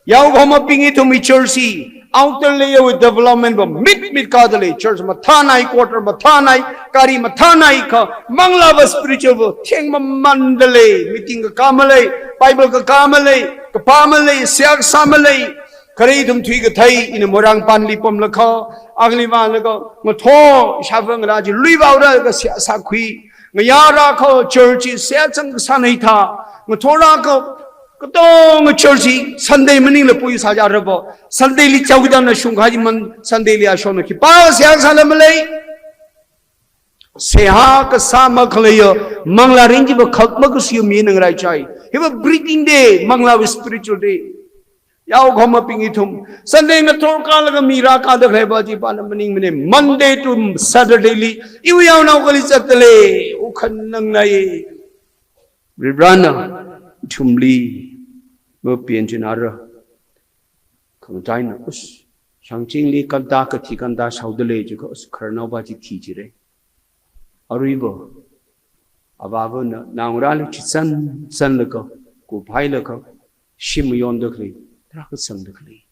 Yaokahomabing ithumwui church hi. Outer layer with development va mit mit kada lei. Church mathānai, quarter mathānai, gari mathānai kha. Manglā va spiritual va. Theng mamanda lei. Meeting kakā malei. Bible kakā malei. Kapā malei. Seihā kasā malei. Khare ithum thuikathei, ina Moirangpanli pamlaga, akhali vālaga, ngathor, shāvā ngarā chi, lui vāura, ka seihā sākhui, ngayā rākha, church chi, seihā chang kasāna hithā, ngathor rākha, katonga church chi, Sunday maningla pui sāya rāva, Sunday li chao kidana shungkha chi man, Sunday li ashona khipā seihā sāla malei. Seihā kasā makhaleiya, manglā ringchiva khak makasiya mi nang raichai. Hiva breathing day, manglāwui spiritual day. Yaokahomabing ithum. Sunday ngathor kālaga mi rākāda khaleiva chipana maningmana. Monday to Saturday li, iwui yaonao kali zatda lei, ukhanangnai. Varivarana, ithumli, Mapen china ara. Khangachaina, us, shangchingli kanta kathi kanta shaodalei jiakha, us, khararnaopa chi thi jire. Aruiva, avāvana naongarāli chitsan, tsanlaga, kuphailaga, shim mayonda khalei, tarākha sangda khalei.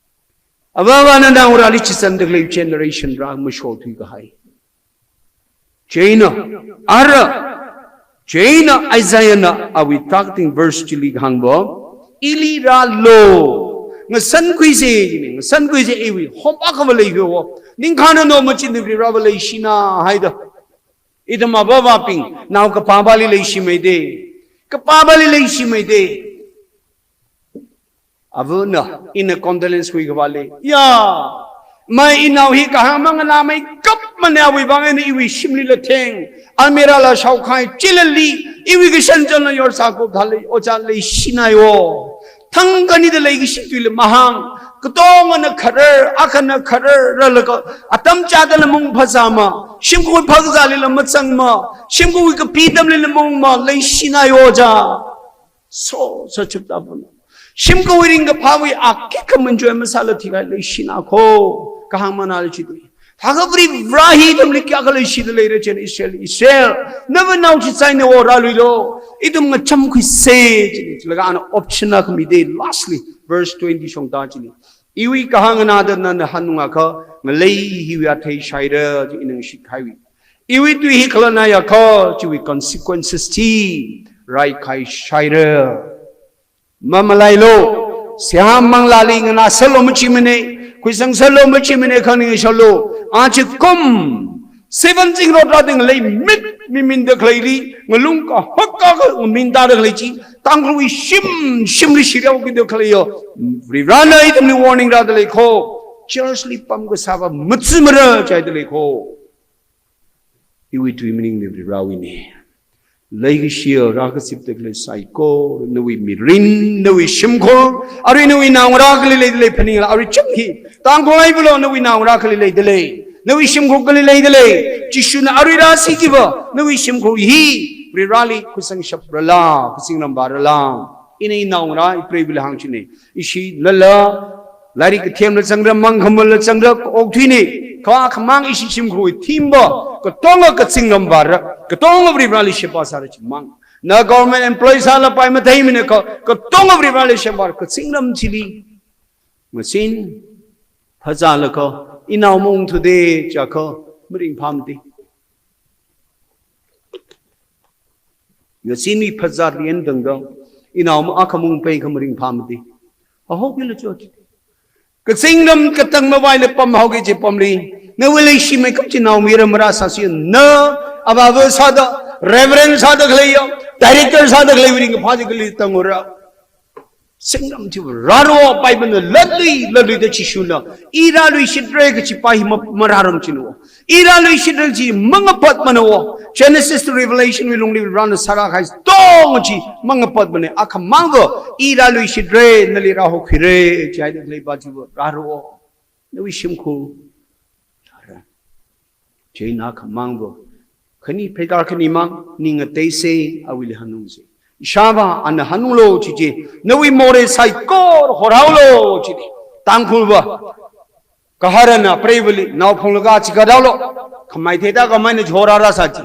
Avāvana naongarāli chitsan da khalei generation rā mashothui kahai. Chieina, ara, chieina Isaiahna awui targeting verse chili kahāngva, ili rālu, ngasankhuise, jine, ngasankhuise iwui hope akhava leihaowa, ningkhāna no machinda Varivarāva leishina haida. Ithum avāvabing, nao kapāpāli leishimeide, kapāpāli leishimeide. Avana, ina condolence khuikhavāli. Ya, mai inao hi kahāng manganāmeikapmana, awui vang eina iwui shimlila theng, almirahla shaokhai, chilali, iwui kashan chonla yorsā kop thālei, ojā leishinaiwo. Thangkhanida leikashi tuila mahāng, katongana kharar, akhana kharar, rālaga, atam chāda lamung phazāma, shimkhur phazālila mazangma, shimkhurwui kapi atamlila mungma, leishinaiwo ja. So, so chipta pun. Shimkhurwui ringkaphāwui akikha manjoi masāla thikhai leishina kho. Kahāng manali chitui. Thākha Varivarā hi ithumli kayākha leishida leira chieina Israel, Israel. Nava nao chitsainawo rāluilu. Ithum ngachamkhuise chieina. Laga ana option akha mide lastly. Verse twenty shongda chieina. Iwui kahāng nganāda nana hanungakha ngalei hiwui athei shaira chi ina ngashitkahaiwui. Iwui tui hi khalanaiakha, chiwui consequences chi raikhai shaira. Mamalailu, seihā manglāli nganāserlu machimane, khuisangserlu machimane, khaningshalu, achikum, seven zingrot rāda ngalei mit miminda khaleili, ngalung kahak kahak ngaminda khalei chi, Tangkhulwui shim, shimli shirao kida khaleiya, Varivarāna ithumli warning rāda lei kho, church li pamkasāva mathumara chaida lei kho. Iwui tui maningli Varivarāwuine. Leikashiya rākazipda khalei saikora, nawui mirin, nawui shimkhur, arui nawui naongarā kali leida lei phaningla, arui chang hi. Tangkhul haivalu nawui naongarā kali leida lei. Nawui shimkhur kali leida lei. Jishuna arui rāsi chiva, nawui shimkhur hi, Varivarāli khuisangshap rālu, kazingramva rālu. Ina inaongarā, ipreivali hāngchine. Ishi lala, lairik kathemla zangra, mangkhamala zangra, okthuine, kha khamang ishi shimkhurwui thimva, katonga kazingramva rā, katonga Varivarāli sheba sāra chimang. Na government employee sālapai matheimane kha, katonga Varivarāli sheba rā, kazingram chili. Masin, phazālaga, inao maungthude, jiakha, maringphāmade. Ngasinwui phazāli eina tangda, inao ma akhamung peikha maringphāmade. Ahokila chot. Kazingram katang mavaila pamhaoki kaji pamli. Nawui leishimeikap chi naomayara marāsāsi na, avāva sāda, reverend sāda khaleiya, director sāda khaleiwui ringkaphā chi kali tangura. Zingram chiva rālu, Bible na latli, latli da Jishuna. I rāluishitre kajipa hi ma-, marārum china. I rāluishitre chi mangapatmana. Genesis to Revelation wui lungli rāna sārākahai tong chi mangapatmana. Akhamangva, i rāluishitre, nali rāhokhuire, jihaida khaleipa chiva rālu. Nawui shimkhur. Chieina khamangva. Khani pheikar khani mang, ning ngateise, awuili hanungse. Ishāvā, ana hanunglu chiji. Nawui morei saikora horhaolu chiji. Tangkhulva. Gaharana preivali, nao phunglaga chikathaolu. Khamai theda kamaina chora rāsā chi.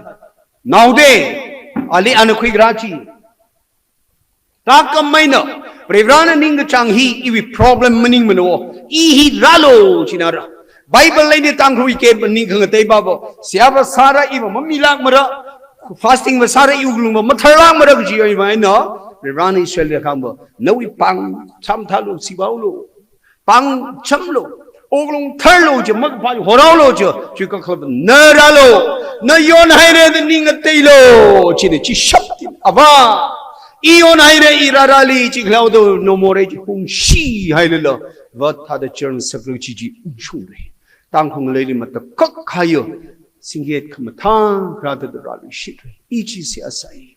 Naode, ali ana khuikharā chi. Thākhameina, Varivarāna ningkachāng hi iwui problem maningmana. I hi rālu chinara. Bible leini Tangkhulwui kep maning khangatei babo. Seihāva sāra iva mamilākmara. Fasting va sāra iwui wuklungva matharlākmara kaji iva eina. Varivarāna Israelli kahāngva. Nawui pāng chamthalu, sivaolu. Pāng chamlu, wuklung tharlu chi makapā horhaolu chi, chi kakhalap na rālu, na yonhaira da ning ngateilu, china chi shap chi, Avā, i yonhaira i rārāli chi khalaoda no morei chi hungshi hailala, va thāda churn saklu chi chi ungshungre. Tangkhul ngaleili matakhak haiya, singhet khamathā rāda rāluishitre, i chi seihā sāi.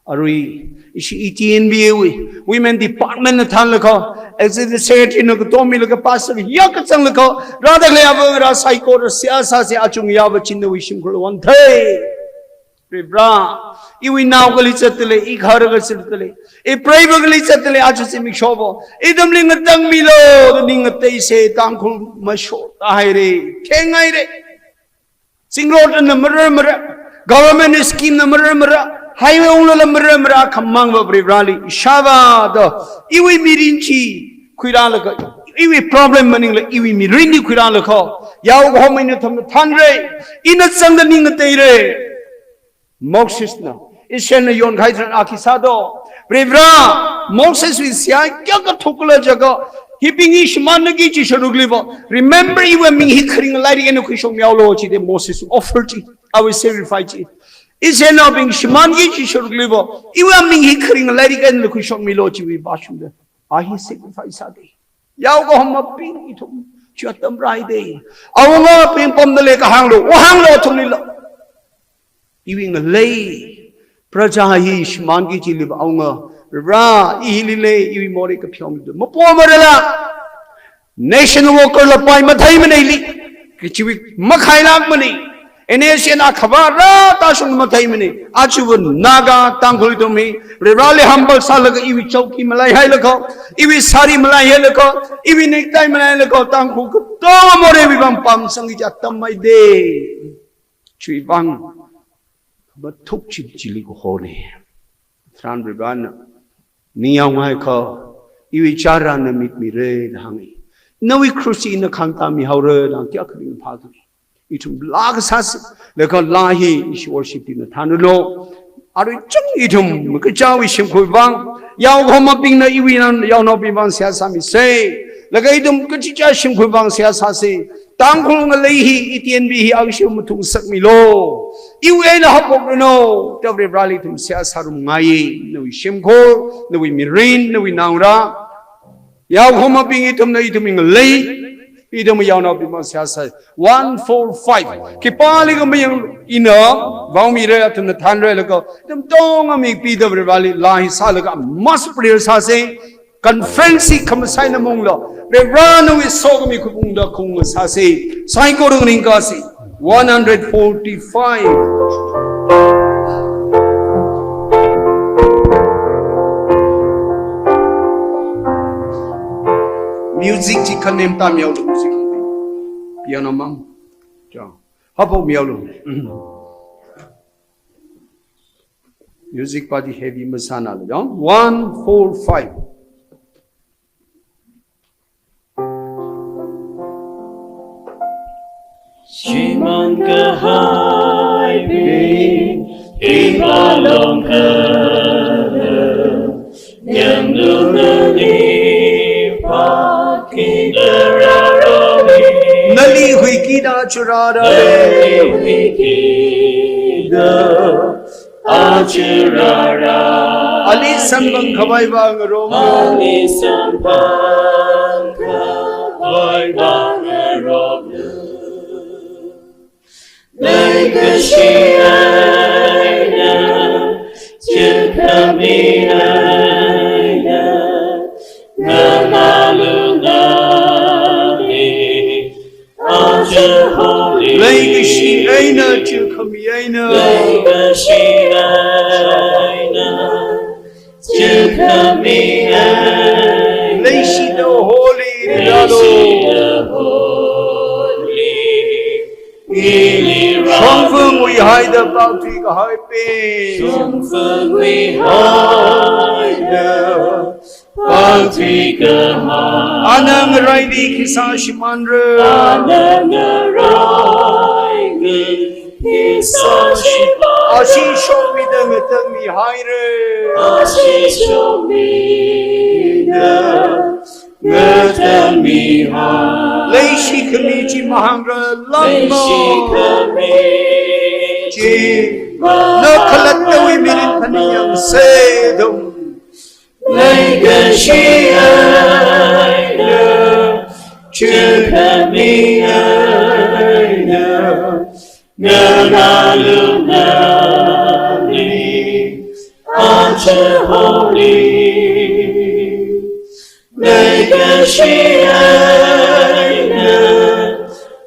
Arui, ishi E T N B A wui, Women Department na thānlaga, Executive Secretary na katommilaga, Pastor ya kazanglaga, rāda khalei ava ngarā saikora seihā sāse achung yava chin nawui shimkhurla wanthei. Varivara, iwui nao kali zatdalei, i khara kali zatdalei, i preiva kali zatdalei, aja zimiksho va ithumli ngatangmilu da ning ngateisa, Tangkhul mashotahaira, thenghaira. Zingrotna marar marar, government scheme na marar marar, highway unglala marar marar, khamangva Varivarali ishāvā da, iwui mirin chi khuirālaga, iwui problem maningla iwui mirinli khuirālaga, yaokahoma ina athumna thanra, ina zangda ning ngateira. Mosesna, Israelna yonkahai tharan a khi sādo? Varivara, Moseswui seihā kayākha thukkhala jiakha, hibing hi shimānki kaji sharukliva, remember, iwui ming hi kharinga lairik eina khuishokmihaolu jida Moses offer chi, awui sacrifice chi. Israelnaobing shimānki kaji sharukliva, iwui ming hi kharinga lairik einala khuishokmilu chiwui vāshungda, a hi sacrifice sāda. Yaokahomabing ithum, chi atam rāhaida. Awungabing pamdalei kahānglu, vāhānglu athumlila. Iwui ngalei, praja hi shimānki kajiliva awunga, Varivara, i hili lei, iwui morei kapheomida mapomarala. National worker la pai matheimana ili, kachiwui makhailākmana. N S C N akhavā rātāshungda matheimana. Ajava Naga, Tangkhul ithum hi, Varivarali humble sālaga iwui chowki malaihailaga, iwui sari malaihailaga, iwui necktie malaihailaga, Tangkhul katonga moreiwui vang pamsangki kaji atam haida. Chiwui vang, mathuk chi chili kahona. Tharan Varivarana, ningyāngngaikha, iwui chara na mitmira da hānga. Nawui cross chi ina khangtāmihaora da hāng, kayākha ringphāda. Ithum laa kasāsa, laga laa hi ishi worship team na thanranu. Arui chang ithum, makachaowui shimkhur vang, yaokahomabingna iwui nao, yaonaobing vang seihā sāmisa. Laga ithum kachichā shimkhur vang seihā sāsa. Tangkhul ngalei hi, i T N B hi, ashi mathungsakmilu. Iwui eina haophokranu, da Varivarali ithum seihā sārumngai, nawui shimkhur, nawui mirin, nawui naongarā. Yaokahomabing ithumna, ithumwui ngalei, ithumwui yaonaobing vang seihā sā. One four five. Khipālikha mayang ina, vaomira, athumna thanralaga, ithum katonga mikpida Varivarali laa hi sālaga, mass prayer sāsa. Conference hi khamasai eina mungla, Varivara nawui sokhami khaung da khaung sāsa, saikora nganingkasa. One hundred forty-five. Music chi khanem tamyao music. Piano mang. Chao. Haophokmihaolu. Music party heavy masānalu, yong? One four five. Shimān kahaibing, iba longkhala, yangnunani pakhi dararali. Nali huikida churada. Nali huikida achurara. Ali samphang khavai vang ngaroklu. Ali samphang khavai vang ngaroklu. Leikashi eina, chukhami eina, nganālu nali. Leikashi eina, chukhami eina. Leikashi eina, chukhami eina. Leishida holi rālu. Leishida holi rālu. Shongfa nguihaida pakthui kahaibing. Shongfa nguihaida pakthui kahai. Ana ngaraili khi sāshimānra. Ana ngaraili khi sāshimānra. Ashi shokmida ngatangmihaira. Ashi shokmida ngatangmihai. Leishi khami chi mahāngralākmana. Leishi khami chi mahāngralākmana. Na khalattawui mirin phaningyāngsa ithum. Leikashi eina, chukhami eina, nganālu nali, aja holi. Leikashi eina,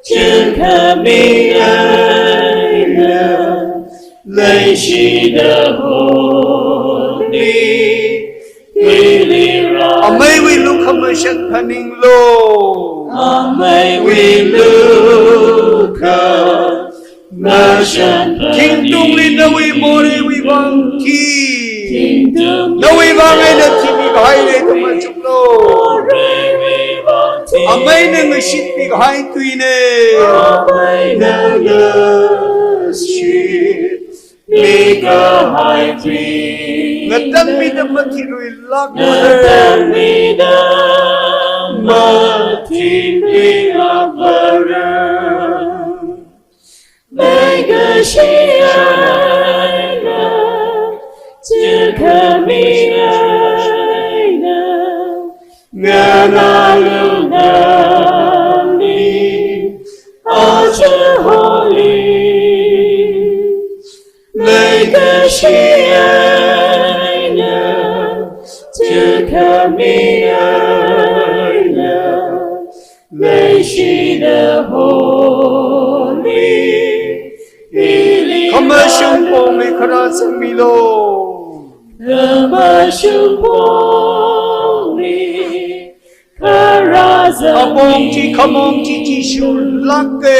chukhami eina, Leishida holy, hilira. Ameiwui lukhamashan phaninglu. Ameiwui lukha mashan. Thingtungli nawui moreiwui vang thi. Thingtungli nawui vang eina thimi kahai lei da machuklu. Moreiwui vang thi. Ameina ngashitmi kahai tuina. Ameina ngashitmi kahai tui. Ngatangmida mathiluilāk. Ngatangmida mathiluilāk vara. Leikashi eina, chikhami eina, nganālu nali, aja holy. Leikashi eina, chikhami eina, leishida holy, ili. Khamashung pongli kharā zangmilu. Khamashung pongli kharā zangmi. Apong chi khamong chi Jishu lāka.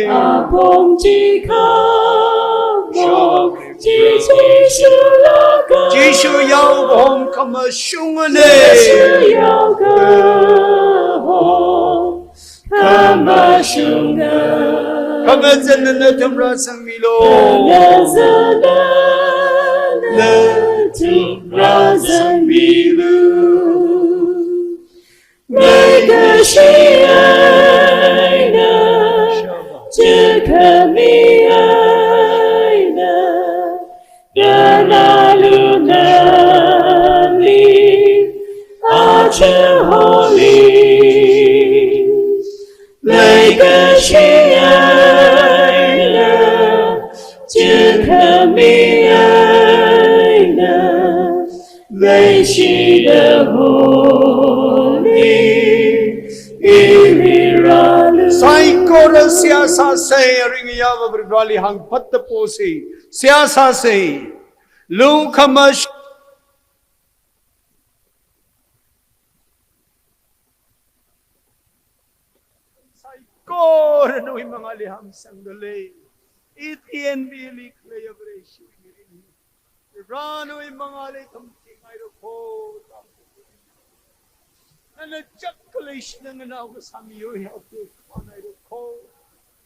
Apong chi khamong chi Jishu lāka. Jishu yaokahom khamashungana. Jishu yaokahom khamashunga. Khangazanna nathum rāzangmilu. Khangazanna nathum rāzangmilu. Leikashi eina, chikhami eina, nganālu nali, aja holy. Leikashi eina, chikhami eina, leishida holy, ili rālu. Saikora seihā sāsa, aring yava Varivarali hāngphatda posa, seihā sāsa, lukhamash- Saikora nawui mangāli hāngsangda lei. I T N B li khaleiya Vareshi mirin. Varena nawui mangāli thamthingaira kho. Nana chak khalei shina nganao kasā miyo yaote khamahaira kho.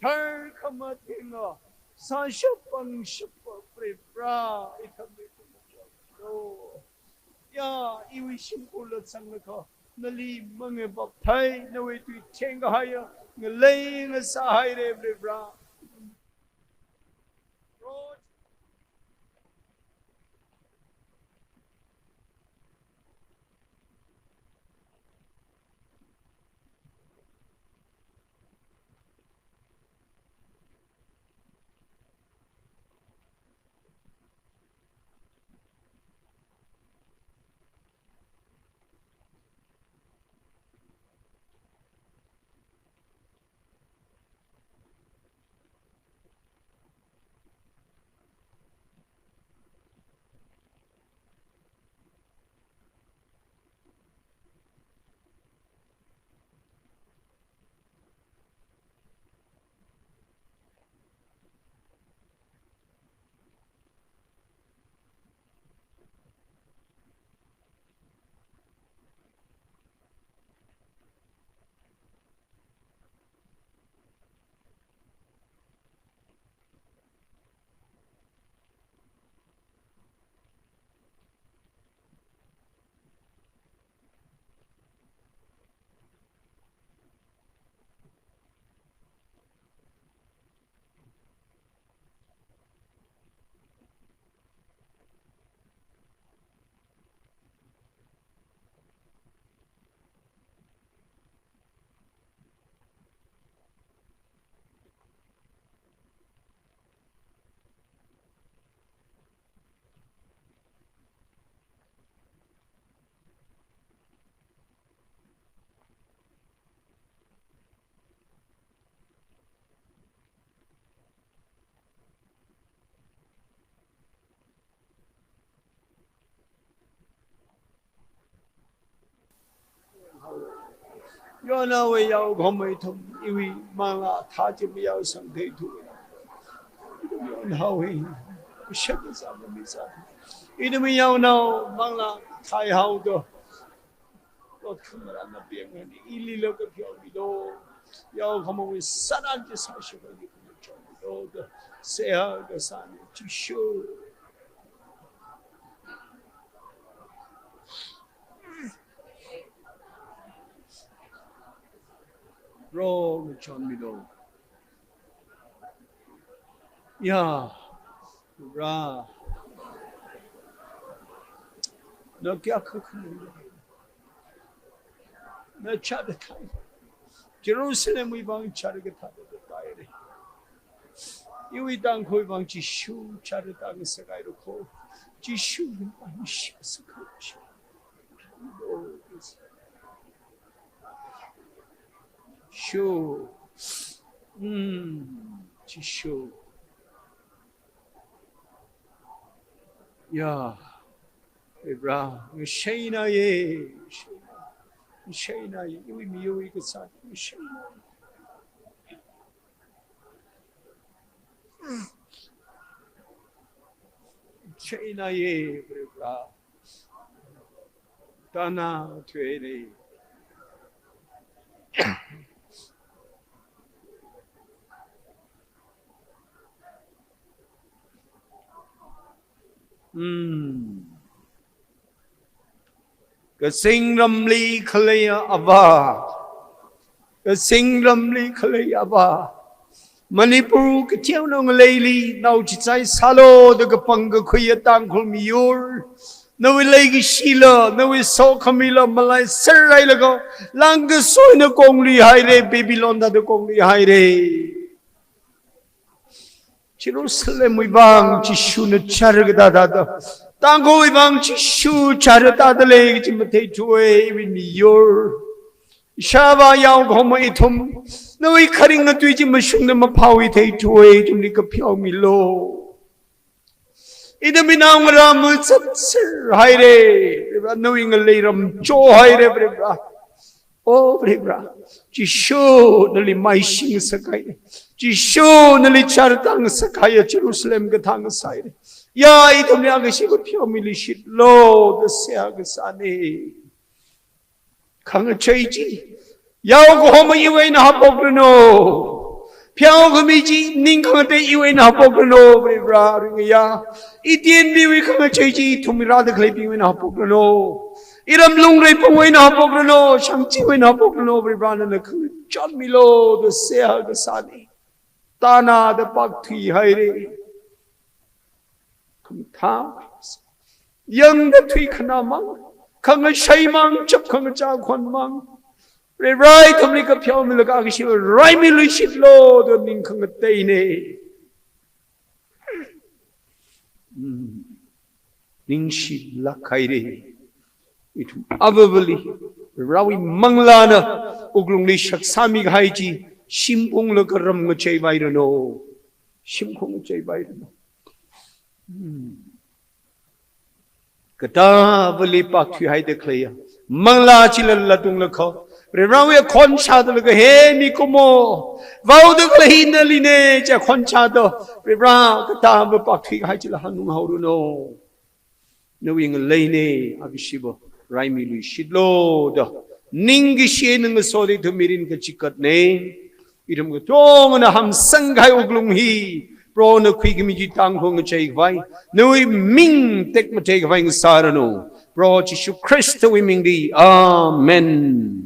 Tharkhamatenga, sāshap pangshapa Varivara, ithumli tumachaklo. Ya, iwui shimkhurla zanglakha, nali mangaphapthei, nawui tui thengkahaiya ngalei ngasāhaira Varivara. Yonhaowa, yaokahoma ithum iwui manglā athā chi mayaosang theithu. Ithum yonhaowa, shakazā mamisā. Ithum yonhaowa, manglā athā haoda. Lord, khamarān na pengni, ili lo kapheomilu. Yaokahomawui sāran chi sāshapli khamachonmilu da seihā kasāna, Jishu. Ro, ngachonmilu. Ya, Ra. Na kayākha khanuilu. Na chāda thai. Jerusalemwui vang chāra kathāda thai re. Iwui Tangkhul vang Jishu chāra tāngasakhaira kho. Jishuwui vang shikasakhaira. Shu. Mm, Jishu. Ya. Varivara, ngashaina ye. Ngashaina ye. Iwui miyur kasā, ngashaina ye. Ngashaina ye, Varivara. Tāna thuihaira. Hmm. Kazingramli khalei Avā. Kazingramli khalei Avā. Manipur kateonao ngaleili nao chichai sālu da kapangkakhuiya Tangkhul miyur, nawui leikashila, nawui sokhamila malaiser hailaga, langkasoina kongluihaira, Babylon thāda kongluihaira. Jerusalemwui vang Jishuna chāra kathā thāda, Tangkhulwui vang Jishu chāra tāda lei kaji matheithuwa, iwui miyur. Ishāvā yaokahoma ithum, nawui kharinga tui chi mashungda maphaotheithuwa, ithumli kapheomilu. Ithumwui naongarā mazatser haira, Varivara, nawui ngalei ram chohaira, Varivara. O Varivara, Jishu nali maishingasakhaira. Jishu nali chāra tāngasakhaiya Jerusalem kathā ngasāhaira. Ya, ithumli akashiva pheomiluishitlu da seihā kasāna. Khangachei chi yaokahoma iwui eina haophokranu. Pheokhami chi ning khangatei iwui eina haophokranu, Varivara, ringaya. Itienliwui khangachei chi ithumli rāda khaleibingwui eina haophokranu. Iram Lungrei phungwui eina haophokranu, shangchiwui eina haophokranu, Varivara nana khangachonmilu da seihā kasāna. Tānada pakthuihaira. Khamathā, yangda thuikhanā mang, khangashei mang, chap khangachā khon mang, Varivara ithumli kapheomilaga akashiva raimiluishitlu da ning khangateina. Hmm. Ningshilāk haira. Ithum avāvali Varewui manglāna wuklungli shaksāmi kahai chi shimkhurlaga ram ngacheipairanu. Shimkhur ngacheipairanu. Hmm. Katāvali pakthuihaida khaleiya manglā chila latunglaga, Varewui akhon shāda laga, he mikumo, vaoda khalei naline, chi akhon shāda, Varivara, katāva pakthui kahai chila hanunghaoranu. Nawui ngaleina, akashiva raimiluishitlu da ningkashi eina ngasoda ithum mirin kachikatna. Ithum katongana hamsang kahai wuklung hi Prohona khuikhami chi Tangkhul ngacheikhavai, nawui ming tekmateikhavai ngasāranu. Proho Jishu Khristawui mingli. Amen.